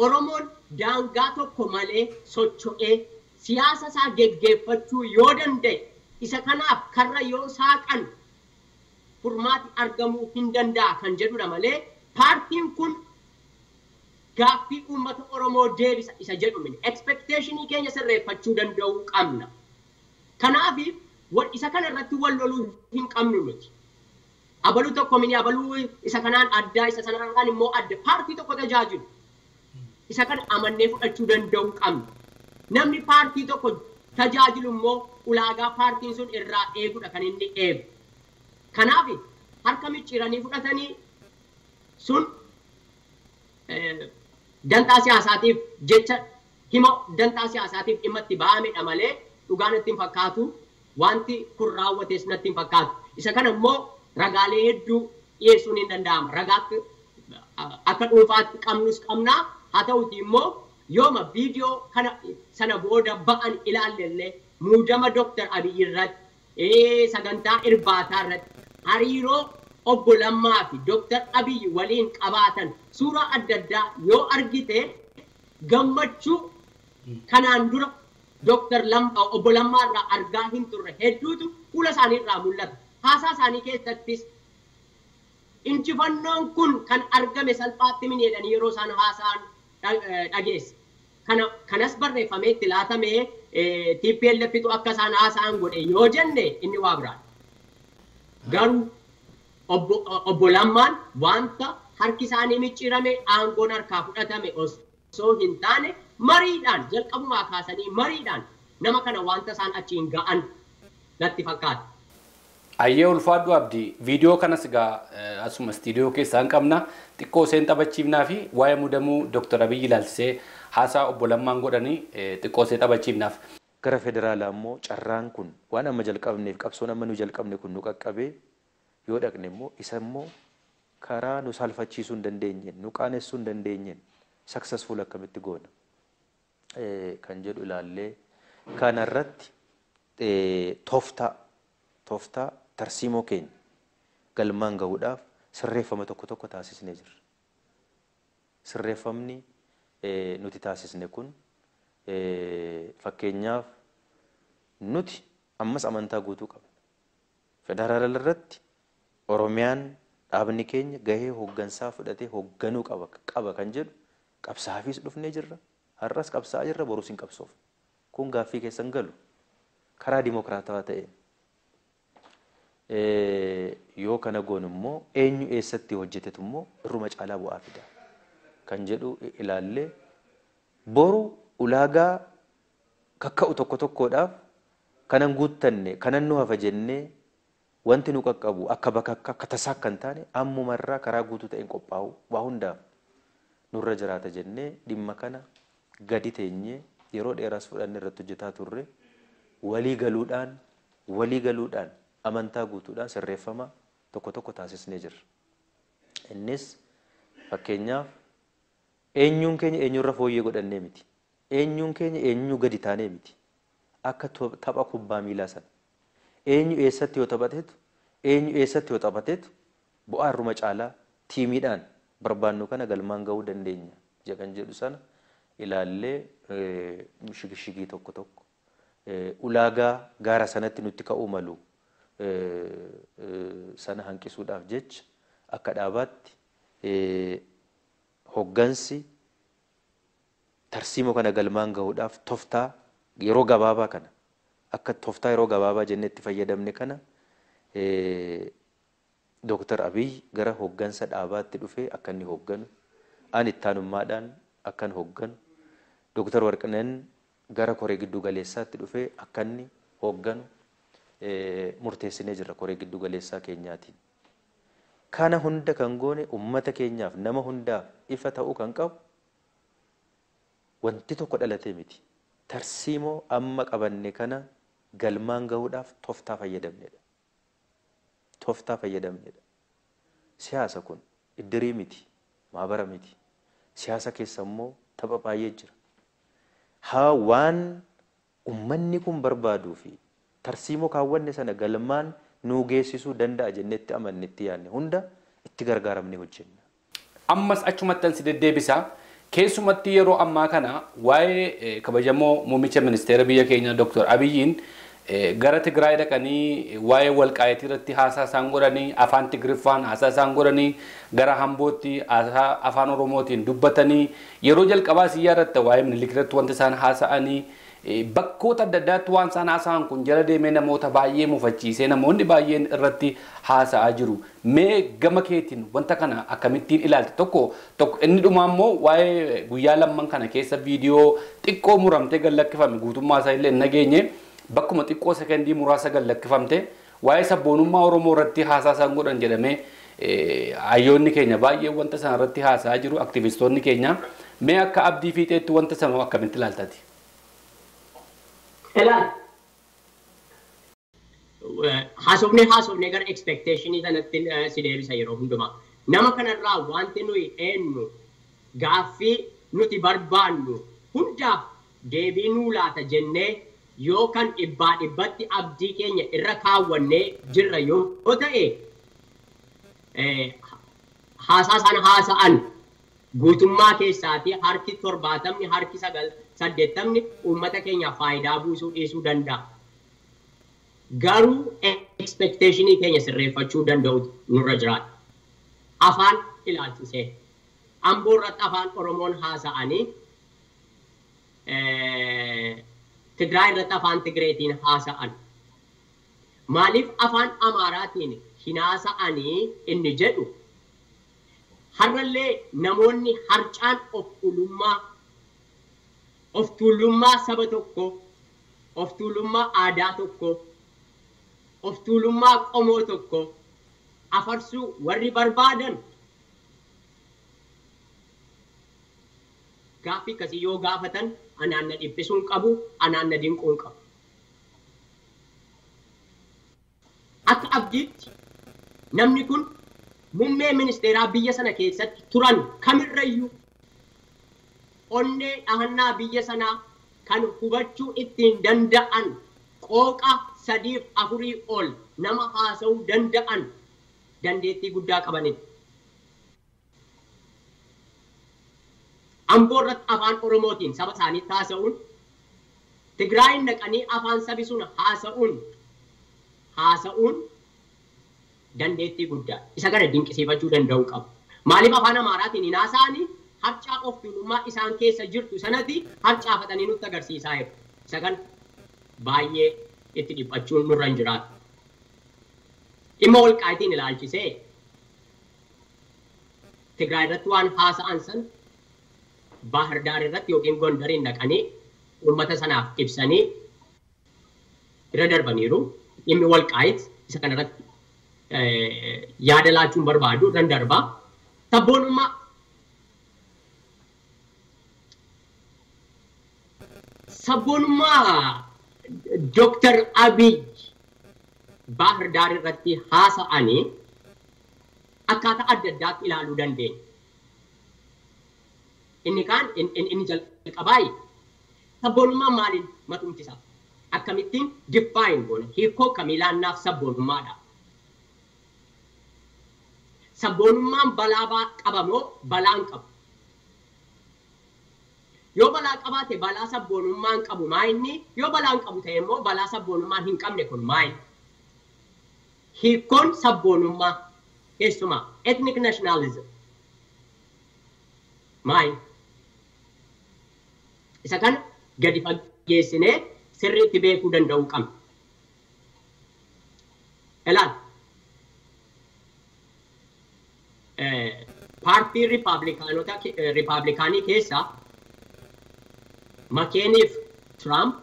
Oromoon daangaa tokko malee socho'ee siyaasa isaa geggeeffachuu yoo danda'e isa kanaaf karra yoo saaqan furmaati argamuu hin danda'a kan jedhudha malee paartiin kun gaaffii uummata Oromoo deebisa isa jedhu miti. Expectationii keenya sirreeffachuu danda'uu qabna. Kanaaf isa kana irratti wal loluu hin qabnu nuti. Abaluu tokko mini abaluu isa kanaan addaa isa sanarraan immoo adda paartii tokko tajaajilu. Isa kana amannee fudhachuu danda'uu qabna. Namni paartii tokko Tajaajilu immoo ulaagaa paartiin sun irraa eegudha kan inni eegu. Kanaaf harka micciiranii fudhatanii sun dantaa siyaasaatiif jecha hima dantaa siyaasaatiif dhimma itti ba'amedha malee dhugaa natti hin fakkaatu, wanti kun raawwates natti hin fakkaatu. Isa kana immoo ragaalee hedduu dhiyeessuun hin danda'ama. Ragaa akka dhuunfaatti qabnus qabnaa, haa ta'uti immoo yooma viidiyoo kana sana booda ba'an ilaallee muudama Dooktar Abiy irratti, sagantaa irbaataa irratti hariiroo obbo Lammaa fi Dooktar Abiy waliin qabaatan suuraa adda addaa yoo argite gammachuu kanaan dura Dooktar obbo Lammaa irraa argaa hin turre hedduutu fuula isaanii irraa mul'ata. Haasaa isaanii keessattis injifannoon kun kan argame salphaatti miti jedhanii yeroo isaan haasa'an dhageesse. Kanas barreeffamee itti laatamee TPLFtu akka isaan haasa'an godhe yoo jenne inni waa biraadha. Garuu obbo Lammaan wanta harki isaanii micciirame aangoon harkaa fudhatame osoo hin taane mariidhaan jalqabumaa kaasanii mariidhaan nama kana wanta isaan achiin ga'an natti fakkaata. Ayyee ulfaadhu Abdii, viidiyoo kanas egaa asuma istiidiyoo keessaa hin qabna, xiqqoo isheen taphachiifnaa fi waa'ee muudamuu Dooktar Abiy ilaalchisee haasaa obbo Lammaan godhanii xiqqoo ishee taphachiifnaaf. Gara federaalaa immoo carraan kun waan amma jalqabneef qabsoon amma nu jalqabne kun nu qaqqabee yoo dhaqne immoo isa immoo karaa nu saalfachiisuu hin dandeenyeen nu qaanessuu hin dandeenyeen successful akkamitti goona kan jedhu ilaallee kanarratti tooftaa tarsiimoo keenya galmaan gahuudhaaf sirreeffama tokko tokko taasisnee jirra. Sirreeffamni nuti taasisne kun fakkeenyaaf nuti ammas amantaa guutuu qabna. Federaala irratti Oromiyaan dhaabni keenya gahee hooggansaa fudhatee hoogganuu qaba kan jedhu qabsaafis dhufnee jirra. Har'as qabsaa'aa jirra, borus hin qabsoofne. Kun gaaffii keessan galu karaa dimokiraatawaa ta'een. Yoo kana goonu immoo eenyu eessatti hojjetetu immoo irruma caalaa bu'aa fida kan jedhu ilaallee boru ulaagaa kakka'u tokko tokkodhaaf kanan guuttanne kanan nu hafa jennee wanti nu qaqqabu akka bakka akka tasaa akka hin taane ammumarraa karaa guutuu ta'een qophaa'u waa hundaaf nurra jiraata jennee dhimma kana gadi teenyee yeroo dheeraas fudhannee irratti hojjetaa turre walii galuudhaan amantaa guutuudhaan sirreeffama tokko tokko taasisnee jirra. Innis fakkeenyaaf eenyuun keenya eenyurra fooyyee godhannee miti. Eenyuun keenya eenyuu gadi taanee miti. Akka tapha kubbaa miilaa sana. Eenyu eessatti yoo taphateetu eenyu eessatti yoo taphateetu bu'aa irruma caalaa tiimiidhaan barbaannu kana galmaan gahuu dandeenya kan jedhu sana ilaallee shigishigii tokko tokko ulaagaa gaara sanatti nutti ka'uu malu sana hanqisuudhaaf jecha akka dhaabaatti hoggansi tarsiimoo kana galmaan gahuudhaaf tooftaa yeroo gabaabaa kana akka tooftaa yeroo gabaabaa jennee itti fayyadamne kana Dooktar Abiy gara hoggansa dhaabaatti dhufee akka inni hogganu, ani ittaanummaadhaan akkan hogganu, Dooktar Warqineen gara koree giddu galeessaatti dhufee akka inni hogganu murteessinee jirra koree giddu galeessaa keenyaatiin. Kana hunda kan goone uummata keenyaaf nama hundaaf ifa ta'uu kan qabu wanti tokko dhalatee miti. Tarsiimoo amma qabanne kana galmaan gahuudhaaf tooftaa fayyadamnedha. Tooftaa fayyadamnedha. Siyaasa kun iddirii miti, maabara miti. Siyaasa keessa immoo tapha baay'ee jira. Haa waan uummanni kun barbaaduu fi tarsiimoo kaawwanne sana galmaan nuu geessisuu danda'a jennee itti amanne itti yaadne hunda itti gargaaramnee hojjenna. Ammas achumatti ansi deddeebisaa. Keessumatti yeroo ammaa kana waa'ee kabajamoo muummicha ministeera biyya keenya Dooktar Abiyyiin gara Tigraay dhaqanii waa'ee walqaayitii irratti haasaa isaan godhanii afaan Tigriffaan haasaa isaan godhanii gara Hambootti haasaa afaan Oromootiin dubbatanii yeroo jalqabaa si yaadatta waa'ee Minilik irratti wanta isaan haasa'anii Bakkoota adda addaatti waan isaan haasa'an kun jala deemee namoota baay'ee mufachiisee namoonni baay'een irratti haasa'aa jiru. Mee gama keetiin wanta kana akkamittiin ilaalte? Tokko inni dhumaa immoo waa'ee guyyaa lamman kana keessa viidiyoo xiqqoo muramtee gad lakkifame guutummaa isaa illee hin nageenye bakkuma xiqqoo sekendii muraasa gad lakkifamte waa'ee sabboonummaa Oromoo irratti haasaa isaan godhan jedhamee hayyoonni keenya baay'ee wanta sana irratti haasa'aa jiru aktivistoonni keenya. Mee akka Abdii Fiixeetti wanta sana akkamitti ilaaltati? Ilaal. Haasofnee gara expectationii sanatti si deebisa yeroo hundumaa. Nama kanarraa wanti nuyi eenyu gaaffii nuti barbaannu hundaaf deebii nuu laata jennee yoo kan dhibbaa dhibbatti abdii keenya irra kaawwannee jirra yoo ta'e haasaa sana haasa'an guutummaa keessaatii harki 70 harki 80 uummata keenya faayidaa buusuu dhiisuu danda'a. Garuu expectationii keenya sirreeffachuu danda'u nurra jiraata. Afaan ilaalchisee Amboo irratti afaan Oromoon haasa'anii Tigraay irratti afaan Tigreetiin haasa'an. Maaliif afaan Amaaraatiin hin haasa'anii inni jedhu har'allee namoonni harcaan of tuulummaa saba tokko, of tuulummaa aadaa tokko, of tuulummaa qomoo tokko afarsuu warri barbaadan gaaffii akkasii yoo gaafatan anaan na dhiphisuun qabu, anaan na dinquun qabu. Akka Abdiitti namni kun muummee ministeeraa biyya sana keessatti turan kamirrayyuu onnee dhahannaa biyya sanaa kan hubachuu ittiin danda'an qooqa 3 fi 4 ol nama haasa'uu danda'an dandeettii guddaa qabanidha. Amboo irratti afaan Oromootiin saba isaanii haasa'uun, Tigraayin dhaqanii afaan sabi sun haasa'uun dandeettii guddaa. Isa kana dinqisiifachuu danda'uu qabu. Maaliif afaan Amaaraatiin hin haasa'anii harcaa of tuulummaa isaan keessa jirtu sanatti harcaafatanii nutti agarsiisaa jiru. Isa kana baay'ee itti dhiphachuun nurra hin jiraatu. Dhimma Walqaayitiin ilaalchisee Tigraay irratti waan haasa'an sana Baahir Daar irratti yookiin Gondariin dhaqanii uummata sanaaf ibsanii irra darbaniiru. Dhimmi Walqaayit isa kanarratti yaada laachuun barbaadu irra darbaa. Sabboonummaa Dr. Abiy Baahir Daar irratti haasa'anii akkaataa adda addaatti ilaaluu dandeenya. Inni kaan inni jalqabaayi sabboonummaa maaliin matumtisa? Akkamittiin define goona? Hiikoo kamii laannaaf sabboonummaadha? Sabboonummaan balaa qaba moo balaa hin qabu? Yoo balaa qabaate balaa sabboonummaan qabu maa inni? Yoo balaa hin qabu ta'e immoo balaa sabboonummaan hin qabne kun maa inni? Hiikoon sabboonummaa keessumaa ethnic nationalism maa inni? Isa kana gadi fageessinee sirriitti beekuu danda'uu qabna. Ilaal. Paartii Riipaablikaanii keessaa Makeeniif Tiraamp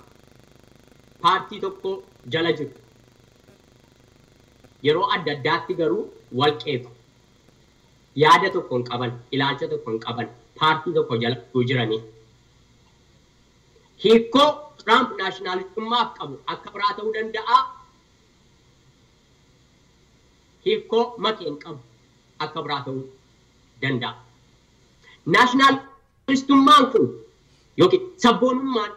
paartii tokko jala jiru. Yeroo adda addaatti garuu wal qeequ. Yaada tokko hin qaban, ilaalcha tokko hin qaban, paartii tokko jala jiranii. Hiikoo Tiraamp naashinaalistummaaf qabu akka biraa ta'uu danda'a. Hiikoo Makeen qabu akka biraa ta'uu danda'a. Naashinaalistummaan kun yookiin sabboonummaan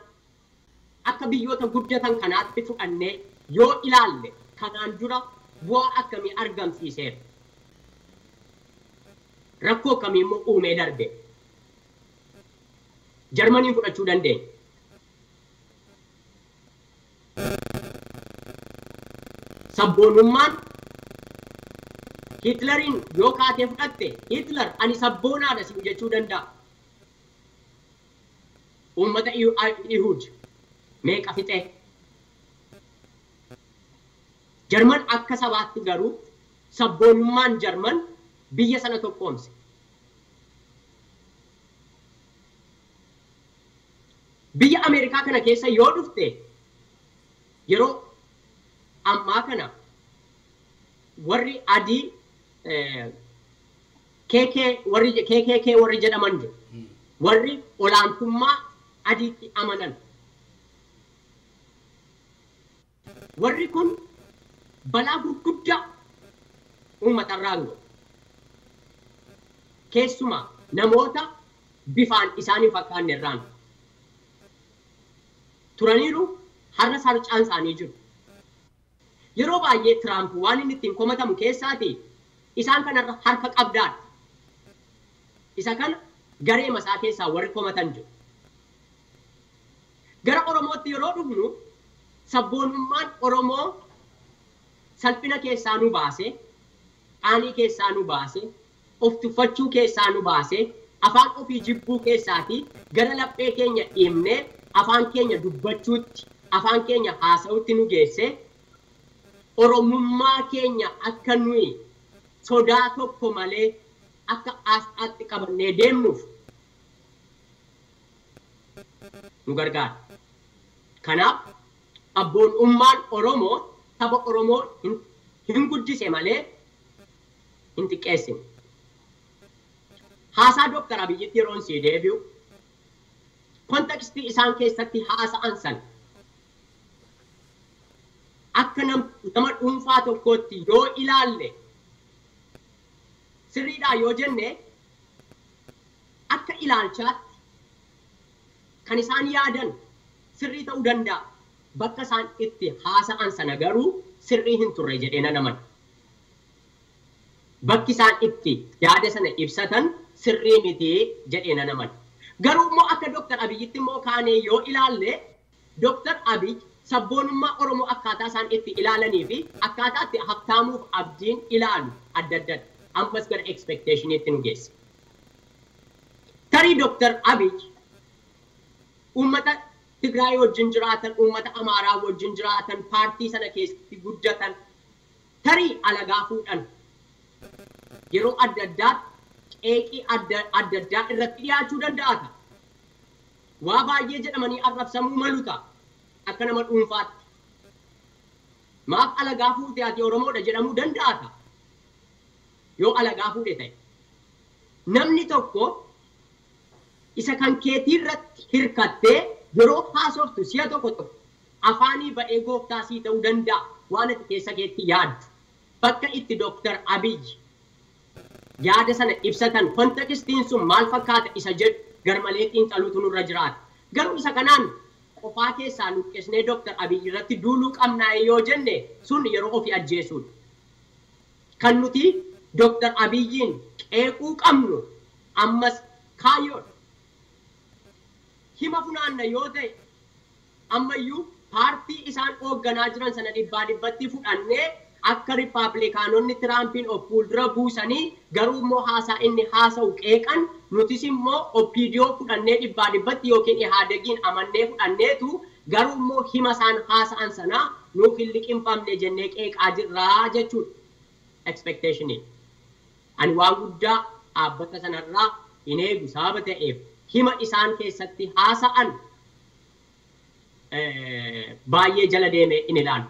akka biyyoota guddatan kanaatti fudhannee yoo ilaalle kanaan dura bu'aa akkamii argamsiiseera? Rakkoo akkamii immoo uumee darbe? Jarmaniin fudhachuu dandeenya. Sabboonummaan Hitleriin yoo kaatee fudhatte Hitler ani sabboonaadha siin jechuu danda'a. Uummata Ihud Meeqa fixee? Jarman akka sabaatti garuu sabboonummaan Jarman biyya sana tokkoomse. Biyya Ameerikaa kana keessa yoo dhufte yeroo ammaa kana warri adii KKK warri jedhaman jiru. Warri olaantummaa adiitti amanan. Warri kun balaa gurguddaa uummatarraan gahu. Keessumaa namoota bifaan isaan hin fakkaanne irraan turaniiru har'a sarcaan isaanii jiru. Yeroo baay'ee Tiraamp waan inni ittiin komatamu keessaati isaan kanarra harka qabdaadha. Isa kana garee masaa keessaa warri komatan jiru. Gara Oromootti yeroo dhufnu sabboonummaan Oromoo salphina keessaa nu baase, qaanii keessaa nu baase, of tuffachuu keessaa nu baase, afaan ofii jibbuu keessaatii gara laphee keenya dhiibnee afaan keenya dubbachuutti, afaan keenya haasa'utti nu geesse, Oromummaa keenya akka nuyi sodaa tokko malee akka aasxaatti qabannee deemnuuf nu gargaara. Kanaaf abboonummaan Oromoo saba Oromoo hin guddise malee hin xiqqeessine. Haasaa Dooktar Abiyyitti yeroon sii deebi'u kontekstii isaan keessatti haasa'an sana akka nama dhuunfaa tokkootti yoo ilaalle sirriidhaa yoo jenne akka ilaalchaatti kan isaan yaadan sirrii ta'uu danda'a. Bakka isaan itti haasa'an sana garuu sirrii hin turre jedhee nan amana. Bakki isaan itti yaada sana ibsatan sirrii miti jedhee nan amana. Garuu immoo akka Dooktar Abiyyitti immoo kaanee yoo ilaalle Dooktar Abiy sabboonummaa Oromoo akkaataa isaan itti ilaalanii fi akkaataa itti Habtaamuuf Abdiin ilaalu adda addadha. Ammas gara expectationiitti nu geessa. Tarii Dooktar Abiy uummata Tigraay wajjin jiraatan, uummata Amaaraa wajjin jiraatan, paartii sana keessatti guddatan, tarii alagaa fuudhan yeroo adda addaatti qeeqii adda addaa irratti dhiyaachuu danda'a. Waa baay'ee jedhamanii arrabsamuu malu ta'a. Akka nama dhuunfaatti. Maaf alagaa fuute ati Oromoodha jedhamuu danda'a ta'a. Yoo alagaa fuudhe ta'e. Namni tokko isa kan keetii irratti hirkattee yeroo haasoftu si'a tokko tokko afaanii ba'ee gooftaa sii ta'uu danda'a waan ati keessa keetti yaaddu. Bakka itti Dooktar Abiy yaada sana ibsatan kontekstiin sun maal fakkaata isa jedhu garmalee xiinxaluutu nurra jiraata. Garuu isa kanaan qofaa keessaa luqqisnee Dooktar Abiy irratti duuluu qabnaa yoo jenne sun yeroo ofii ajjeesuudha. Kan nuti Dooktar Abiyyiin qeequu qabnu ammas kaayyoodha. Hima funaanna yoo ta'e ammayyuu paartii isaan hoogganaa jiran sana dhibbaa dhibbatti fudhannee akka Rippaabilikaanonni Tiraampiin of fuuldura buusanii garuu immoo haasaa inni haasa'u qeeqan nutis immoo OPDO fudhannee dhibbaa dhibbatti yookiin Ihaadegiin amannee fudhanneetu garuu immoo hima isaan haasa'an sana nuuf hin liqinfamne jennee qeeqaa jirraa jechuudha. Expectationii. Ani waan guddaa dhaabbata sanarraa hin eegu sababa ta'eef hima isaan keessatti haasa'an baay'ee jala deemee hin ilaalu.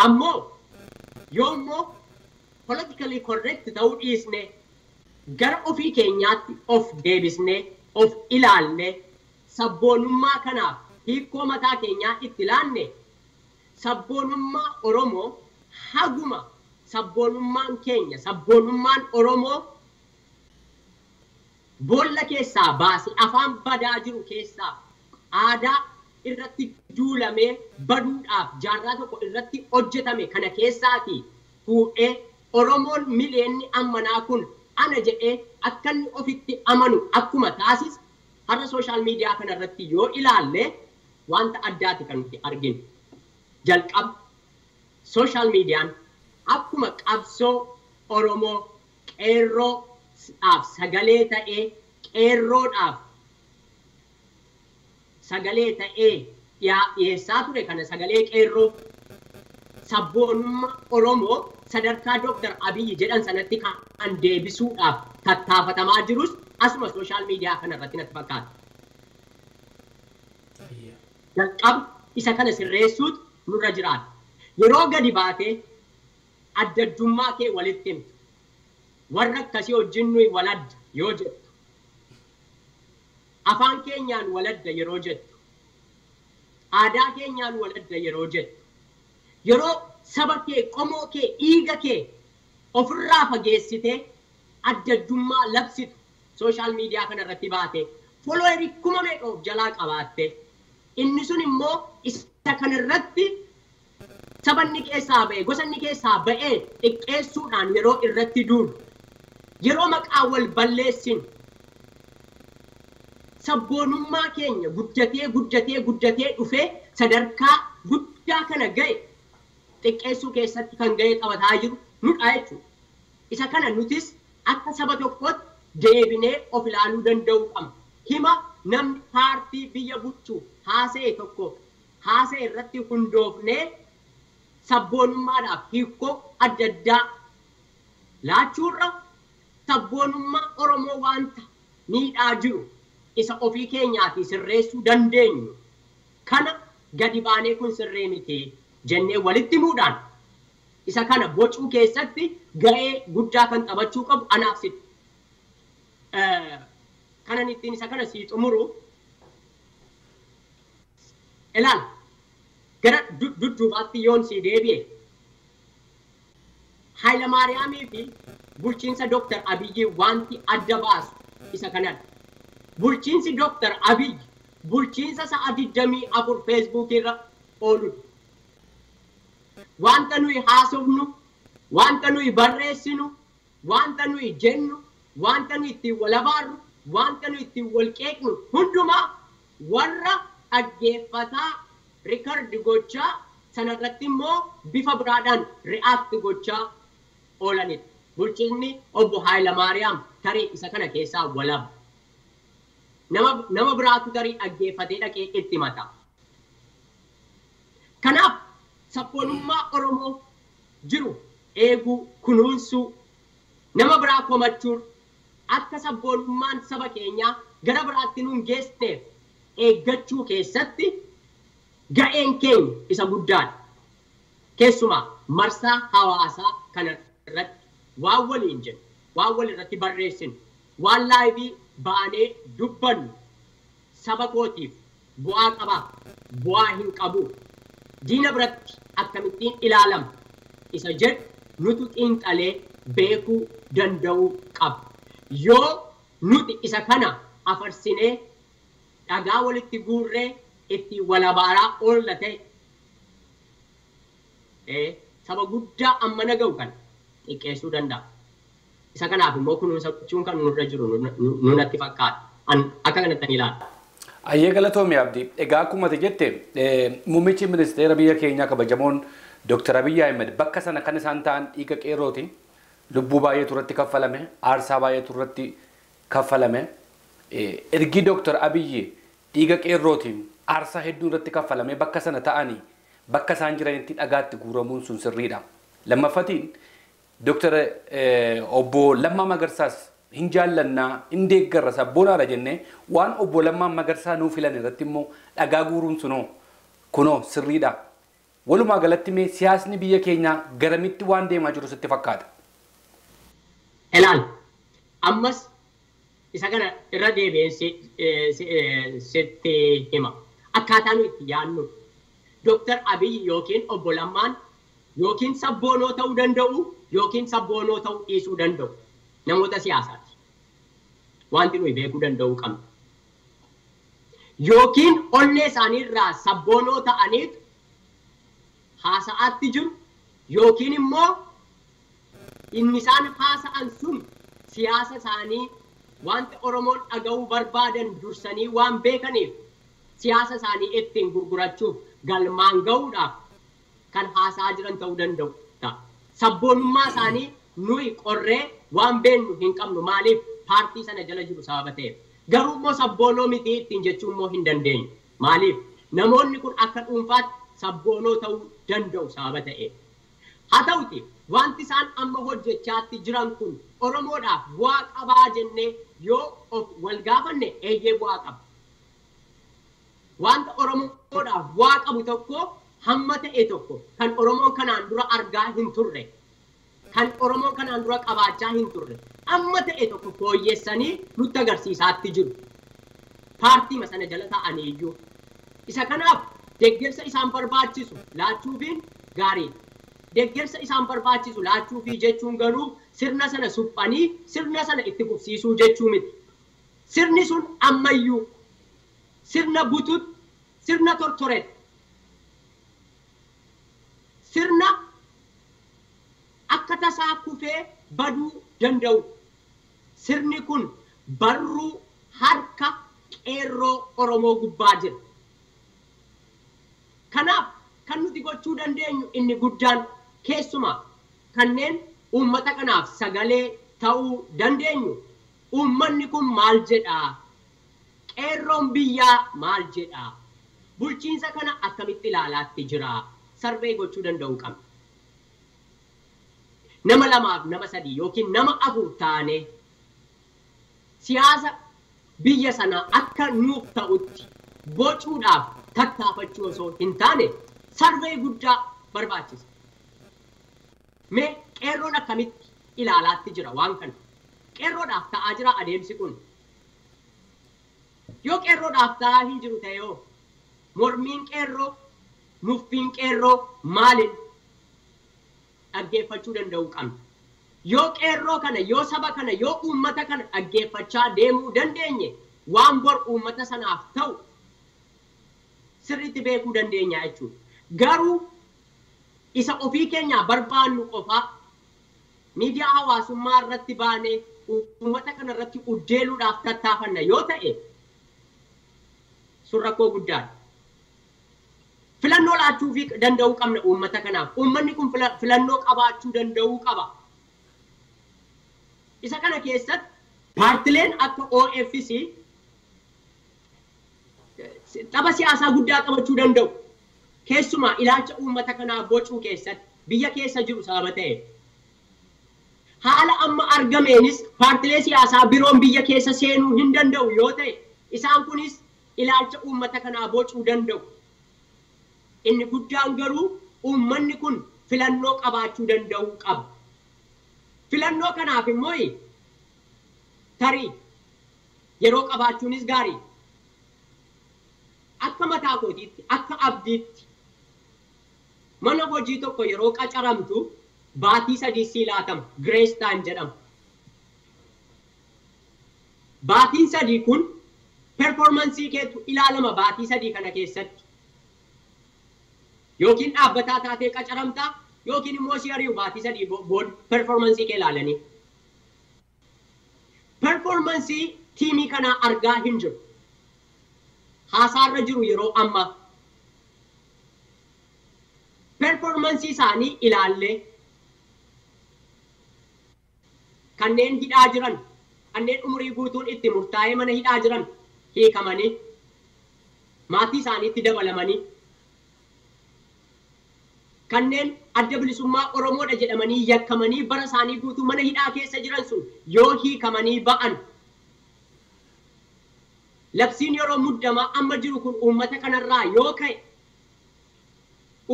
Ammoo yoo immoo politically correct ta'uu dhiisne gara ofii keenyaatti of deebisne of ilaalle sabboonummaa kanaaf hiikoo mataa keenyaa itti laanne sabboonummaa Oromoo haguma sabboonummaan keenya sabboonummaan Oromoo boolla keessaa baase afaan badaa jiru keessaa aadaa irratti duulamee baduudhaaf jaarraa tokko irratti hojjetame kana keessaatii fuudhee Oromoon miliyeenni ammanaa kun ana jedhee akka inni ofitti amanu akkuma taasise har'a sooshaal miidiyaa kanarratti yoo ilaalle wanta addaati kan nuti arginu. Jalqaba sooshaal miidiyaan akkuma qabsoo Oromoo qeerroodhaaf sagalee ta'ee qeerroodhaaf sagalee ta'ee Dhiyeessaa ture kana sagalee qeerroo sabboonummaa Oromoo sadarkaa Dooktar Abiyyi jedhan sanatti kan deebisuudhaaf tattaafatamaa jirus asuma sooshaal miidiyaa kana irratti natti fakkaata. Jalqaba isa kana sirreessuutu nurra jiraata. Yeroo gadi baatee adda addummaa kee walitti himtu. Warra akkasii wajjin nuyi waladda yoo jettu. Afaan keenyaan waladda yeroo jettu. Aadaa keenyaan waladda yeroo jettu. Yeroo saba kee, qomoo kee, dhiiga kee ofirraa fageessitee adda addummaa labsitu sooshaal miidiyaa kana irratti baate foloowerii 10,000 of jalaa qabaatte inni sun immoo isa kanarratti sabanni keessaa ba'e gosanni keessaa ba'ee xiqqeessuudhaan yeroo irratti duulu yeroo maqaa wal balleessin sabboonummaa keenya guddatee guddatee guddatee dhufee sadarkaa guddaa kana ga'e xiqqeessuu keessatti kan ga'e taphataa jiru nudha jechuudha. Isa kana nutis akka saba tokkootti deebinee of ilaaluu danda'uu qabna. Hima namni paartii biyya bulchu haasa'e tokko haasa'e irratti hundoofnee sabboonummaadhaaf hiikoo adda addaa laachuurra sabboonummaa Oromoo waanta miidhaa jiru isa ofii keenyaatii sirreessuu dandeenyu kana gadi baanee kun sirree miti jennee walitti himuudhaan isa kana bocuu keessatti ga'ee guddaa kan taphachuu qabu anaaf sitti. Kanan ittiin isa kana sii xumuru ilaal gara dudduubaatti yoon sii deebi'e Hayilamaariyaamii fi bulchiinsa Dooktar Abiyyi wanti adda baasu isa kanadha. Bulchiinsi Dooktar Abiyyi bulchiinsa sa'a 24 feesbuukii irra ooludha. Wanta nuyi haasofnu, wanta nuyi barreessinu, wanta nuyi jennu, wanta nuyi ittiin wal abaarru, wanta nuyi ittiin wal qeeqnu hundumaa warra dhaggeeffataa rikardi gochaa sanarratti immoo bifa biraadhaan ri'aakti gochaa oolanidha. Bulchiinni obbo Hayilamaariyaam tarii isa kana keessaa walaba. Nama biraatu tarii dhaggeeffatee dhaqee itti mata. Kanaaf sabboonummaa Oromoo jiru eeguu, kunuunsuu, nama biraa komachuun akka sabboonummaan saba keenyaa gara biraatti nuun geessineef eeggachuu keessatti ga'een keenya isa guddaadha. Keessumaa marsaa hawaasaa kana irratti waan waliin jennu, waan wal irratti barreessinu, waan laayivii baanee dubbannu saba kootiif bu'aa qabaa, bu'aa hin qabu. Diina biratti akkamittiin ilaalama isa jedhu nutu xiinxalee beekuu danda'uu qaba. Yoo nuti isa kana afarsinee dhagaa walitti guurree ittiin wal abaaraa oolla ta'e saba guddaa amma naga'u kana xiqqeessuu danda'a. Isa kanaaf immoo kunuunsa gochuun kan nurra jiru nunatti fakkaata. Akka kanatti ni ilaala. Ayyee galatoomi Abdii. Egaa akkuma ati jette muummichi ministeera biyya keenyaa kabajamoon Dooktar Abiyyi Ahmed bakka sana kan isaan ta'an dhiiga qeerrooti. Lubbuu baay'eetu irratti kaffalame, aarsaa baay'eetu irratti kaffalame. Ergi Dooktar Abiyyi dhiiga qeerrootiin aarsaa hedduu irratti kaffalame bakka sana ta'anii bakka isaan jiranitti dhagaatti guuramuun sun sirriidha. Lammaffatiin Dooktar obbo Lammaa Magarsaas hin jaallannaa, hin deeggarra sabboonaadha jennee waan obbo Lammaa Magarsaa nuu filan irratti immoo dhagaa guuruun sunoo kunoo sirriidha. Walumaa galatti mee siyaasni biyya keenyaa garamitti waan deemaa jiru sitti fakkaata? Ilaal, ammas isa kana irra deebi'een sitti hima. Akkaataa nuyi itti yaadnu Dooktar Abiyyi yookiin obbo Lammaan yookiin sabboonoo ta'uu danda'u yookiin sabboonoo ta'uu dhiisuu danda'u. Namoota siyaasaati. Wanti nuyi beekuu danda'uu qabna. Yookiin onnee isaanii irraa sabboonoo ta'aniitu haasa'aatti jiru yookiin immoo inni isaan haasa'an sun siyaasa isaanii wanta Oromoon dhaga'uu barbaadan dursanii waan beekaniif siyaasa isaanii ittiin gurgurachuuf galmaan ga'uudhaaf kan haasa'aa jiran ta'uu danda'u ta'a. Sabboonummaa isaanii nuyi qorree waan beennu hin qabnu maaliif paartii sana jala jiru sababa ta'eef. Garuu immoo sabboonoo miti ittiin jechuu immoo hin dandeenyu. Maaliif Namoonni kun akka dhuunfaatti sabboonoo ta'uu danda'u sababa ta'e. Haa ta'uti wanti isaan amma hojjechaatti jiran kun Oromoodhaaf bu'aa qabaa jennee yoo of wal gaafanne eeyyee bu'aa qaba. Wanta Oromoodhaaf bu'aa qabu tokko hamma ta'e tokko kan Oromoon kanaan dura argaa hin turre, kan Oromoon kanaan dura qabaachaa hin turre, amma ta'e tokko fooyyessanii nutti agarsiisaatti jiru. Paartiima sana jala taa'anii iyyuu. Isa kanaaf deeggarsa isaan barbaachisu laachuufiin gaariidha. Deeggarsa isaan barbaachisu laachuufii jechuun garuu sirna sana suphanii sirna sana itti fufsiisuu jechuu miti. Sirni sun ammayyuu sirna butut, sirna tortoret, sirna akka tasaa kufee baduu danda'u. Sirni kun barruu harka qeerroo Oromoo gubbaa jira. Kanaaf kan nuti gochuu dandeenyu inni guddaan keessumaa kanneen uummata kanaaf sagalee ta'uu dandeenyu uummanni kun maal jedhaa? Qeerroon biyyaa maal jedhaa? Bulchiinsa kana akkamitti ilaalaatti jira? Sarvee gochuu danda'uu qabna. Nama lamaaf nama sadii yookiin nama afur taanee siyaasa biyya sanaa akka nuuf ta'utti bocuudhaaf tattaafachuu osoo hin taane sarvee guddaa barbaachisa. Mee qeerroon akkamitti ilaalaatti jira waan kana? Qeerroodhaaf ta'aa jira adeemsi kun. Yoo qeerroodhaaf ta'aa hin jiru ta'e hoo mormiin qeerroo, muffiin qeerroo maaliin dhaggeeffachuu danda'uu qabna. Yoo qeerroo kana, yoo saba kana, yoo uummata kana dhaggeeffachaa deemuu dandeenye waan bor uummata sanaaf ta'u sirriitti beekuu dandeenya jechuudha. Garuu isa ofii keenyaa barbaannu qofaa miidiyaa hawaasummaa irratti baanee uummata kana irratti uddeeluudhaaf tattaafanna yoo ta'e sun rakkoo guddaadha. Filannoo laachuufii danda'uu qabna uummata kanaaf. Uummanni kun filannoo qabaachuu danda'uu qaba. Isa kana keessatti paartileen akka OFC tapha siyaasaa guddaa qabachuu danda'u. Keessumaa ilaalcha uummata kanaa bocuu keessatti biyya keessa jiru sababa ta'e. Haala amma argameenis paartilee siyaasaa biroon biyya keessa seenuu hin danda'u yoo ta'e isaan kunis ilaalcha uummata kanaa bocuu danda'u. Inni guddaan garuu uummanni kun filannoo qabaachuu danda'uu qaba. Filannoo kanaaf immoo tarii yeroo qabaachuunis gaarii. Akka mataa kootiitti, akka abdiitti mana hojii tokko yeroo qacaramtu baatii sadii sii laatama. Grace time jedhama. Baatiin sadii kun performansii keetu ilaalama baatii sadii kana keessatti. Yookiin dhaabbataa taatee qacaramtaa yookiin immoo si ari'u baatii sadii booda performansii kee ilaalanii. Performansii tiimii kanaa argaa hin jiru. Haasaarra jiru yeroo ammaa. Performansii isaanii ilaallee kanneen hidhaa jiran, kanneen umurii guutuun itti murtaa'ee mana hidhaa jiran hiikamanii maatii isaaniitti dabalamanii kanneen adda bilisummaa Oromoodha jedhamanii yakkamanii bara isaanii guutuu mana hidhaa keessa jiran sun yoo hiikamanii ba'an labsiin yeroo muddamaa amma jiru kun uummata kanarraa yoo ka'e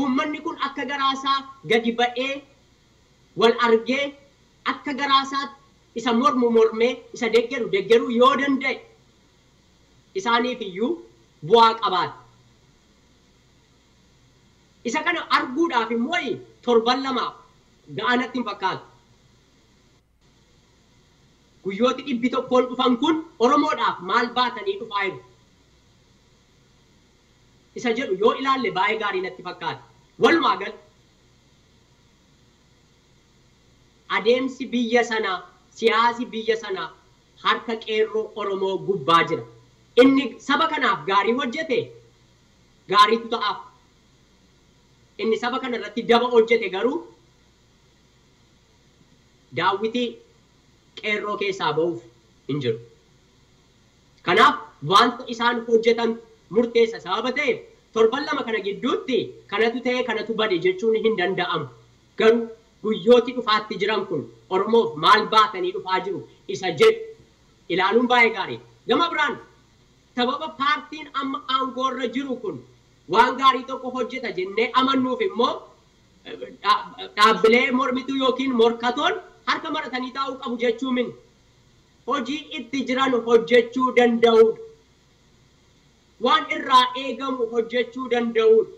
uummanni kun akka garaasaa gadi ba'ee wal argee akka garaasaatti isa mormu mormee isa deeggaru deeggaruu yoo danda'e isaaniif iyyuu bu'aa qabaata. Isa kana arguudhaaf immoo torban lama ga'anatti hin fakkaatu. Guyyooti 100 dhufan kun Oromoodhaaf maal baatanii dhufaa jiru? Isa jedhu yoo ilaalle baay'ee gaarii natti fakkaata. Walumaa galatti adeemsi biyya sanaa, siyaasi biyya sanaa harka qeerroo Oromoo gubbaa jira. Inni saba kanaaf gaarii hojjete gaariitu ta'aaf. Inni saba kana irratti daba hojjete garuu daawwitii qeerroo keessaa ba'uuf hin jiru. Kanaaf wanta isaan hojjetan murteessa sababa ta'eef Torban 2 kana gidduutti kanatu ta'e kanatu bade jechuun hin danda'amu. Garuu guyyooti dhufaatti jiran kun Oromoof maal baatanii dhufaa jiru isa jedhu ilaaluun baay'ee gaarii. Gama biraan sababa paartiin amma aangoorra jiru kun waan gaarii tokko hojjeta jennee amannuuf immoo dhaabbilee mormituu yookiin morkatoon harka maratanii taa'uu qabu jechuu min hojii itti jiran hojjechuu danda'uudha. Waan irraa eegamu hojjechuu danda'uudha.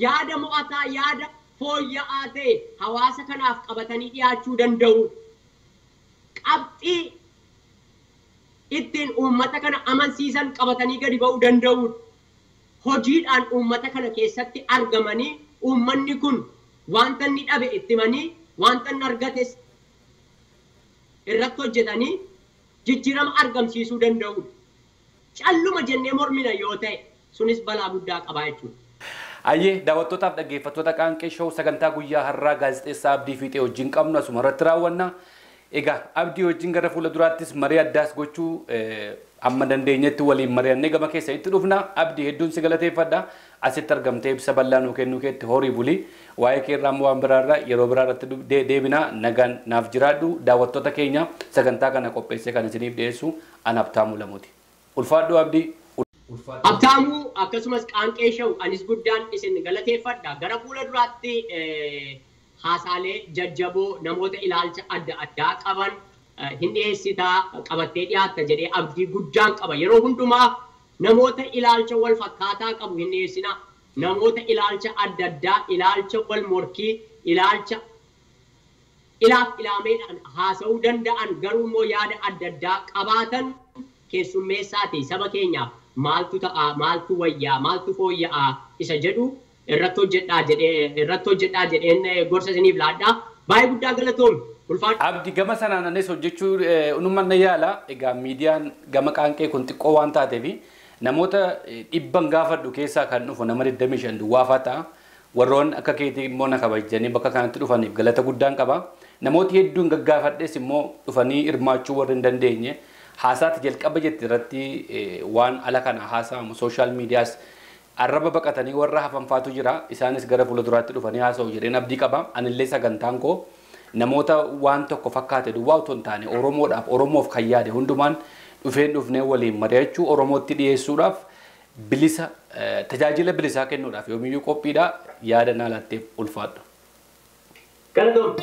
Yaada mo'ataa yaada fooyya'aa ta'e hawaasa kanaaf qabatanii dhiyaachuu danda'uudha. Qabxii ittiin uummata kana amansiisan qabatanii gadi ba'uu danda'uudha. Hojiidhaan uummata kana keessatti argamanii uummanni kun wanta inni dhabe itti himanii wanta inni argates irratti hojjetanii jijjiirama argamsiisuu danda'uudha. Calluma jennee mormina yoo ta'e sunis balaa guddaa qabaa jechuudha. Ayyee daawwattootaaf dhaggeeffattoota Qaanqee Show sagantaa guyyaa har'aa gaazexeessaa Abdii Fiixee wajjin qabnu asuma irratti raawwanna. Egaa Abdii wajjin gara fuula duraattis marii addaas gochuu amma dandeenyetti waliin mari'annee gama keessanitti dhufna. Abdii hedduun si galateeffadha. Asitti argamtee ibsa bal'aa nuu kennuu keetti horii bulii. Waa'ee keerraa immoo waan biraarraa yeroo biraa irratti deebina. Nagaan naaf jiraadhu. Daawwattoota keenya sagantaa kana qopheessee kan isiniif dhiyeessu ana Habtaamuu Lamuuti. Ulfaadhu Abdii. Habtaamuu akkasumas Qaanqee Show anis guddaan isin galateeffadha. Gara fuula duraatti haasaalee jajjaboo namoota ilaalcha adda addaa qaban hin dhiyeessitaa qabattee dhiyaatta jedhee abdii guddaan qaba. Yeroo hundumaa namoota ilaalcha wal fakkaataa qabu hin dhiyeessinaa. Namoota ilaalcha adda addaa, ilaalcha wal morkii, ilaalcha ilaaf ilaameedhaan haasa'uu danda'an garuu immoo yaada adda addaa qabaatan keessummeessaati saba keenyaaf maaltu ta'a, maaltu wayyaa, maaltu fooyya'aa isa jedhu irratti hojjedhaa jedheen gorsa isiniif laadhaa. Baay'ee guddaa galatoomi. Abdi gama sanaan anis hojjechuu unuman na yaala. Egaa miidiyaan gama Qaanqee kun xiqqoo waan taateef namoota dhibban gaafadhu keessaa kan dhufu nama 25 duwwaafaa ta'a. Warroon akka keetii immoo na kabajanii bakka kanatti dhufaniif galata guddaan qaba. Namooti hedduun gaggaafadhes immoo dhufanii hirmaachuu warri hin dandeenye. Haasaatti jalqaba jette irratti waan ala kana haasa'amu sooshaal miidiyaas arraba baqatanii warra hafanfaatu jira. Isaanis gara fuula duraatti dhufanii haasa'u jedheen abdii qaba. Anillee sagantaan koo namoota waan tokko fakkaate duwwaa otoo hin taane Oromoodhaaf Oromoof kan yaade hundumaan dhufeen dhufnee waliin mari'achuu Oromootti dhiyeessuudhaaf bilisa tajaajila bilisaa kennuudhaaf yoomiyyuu qophiidha. Yaada naa laatteef ulfaadhu. Galatoom.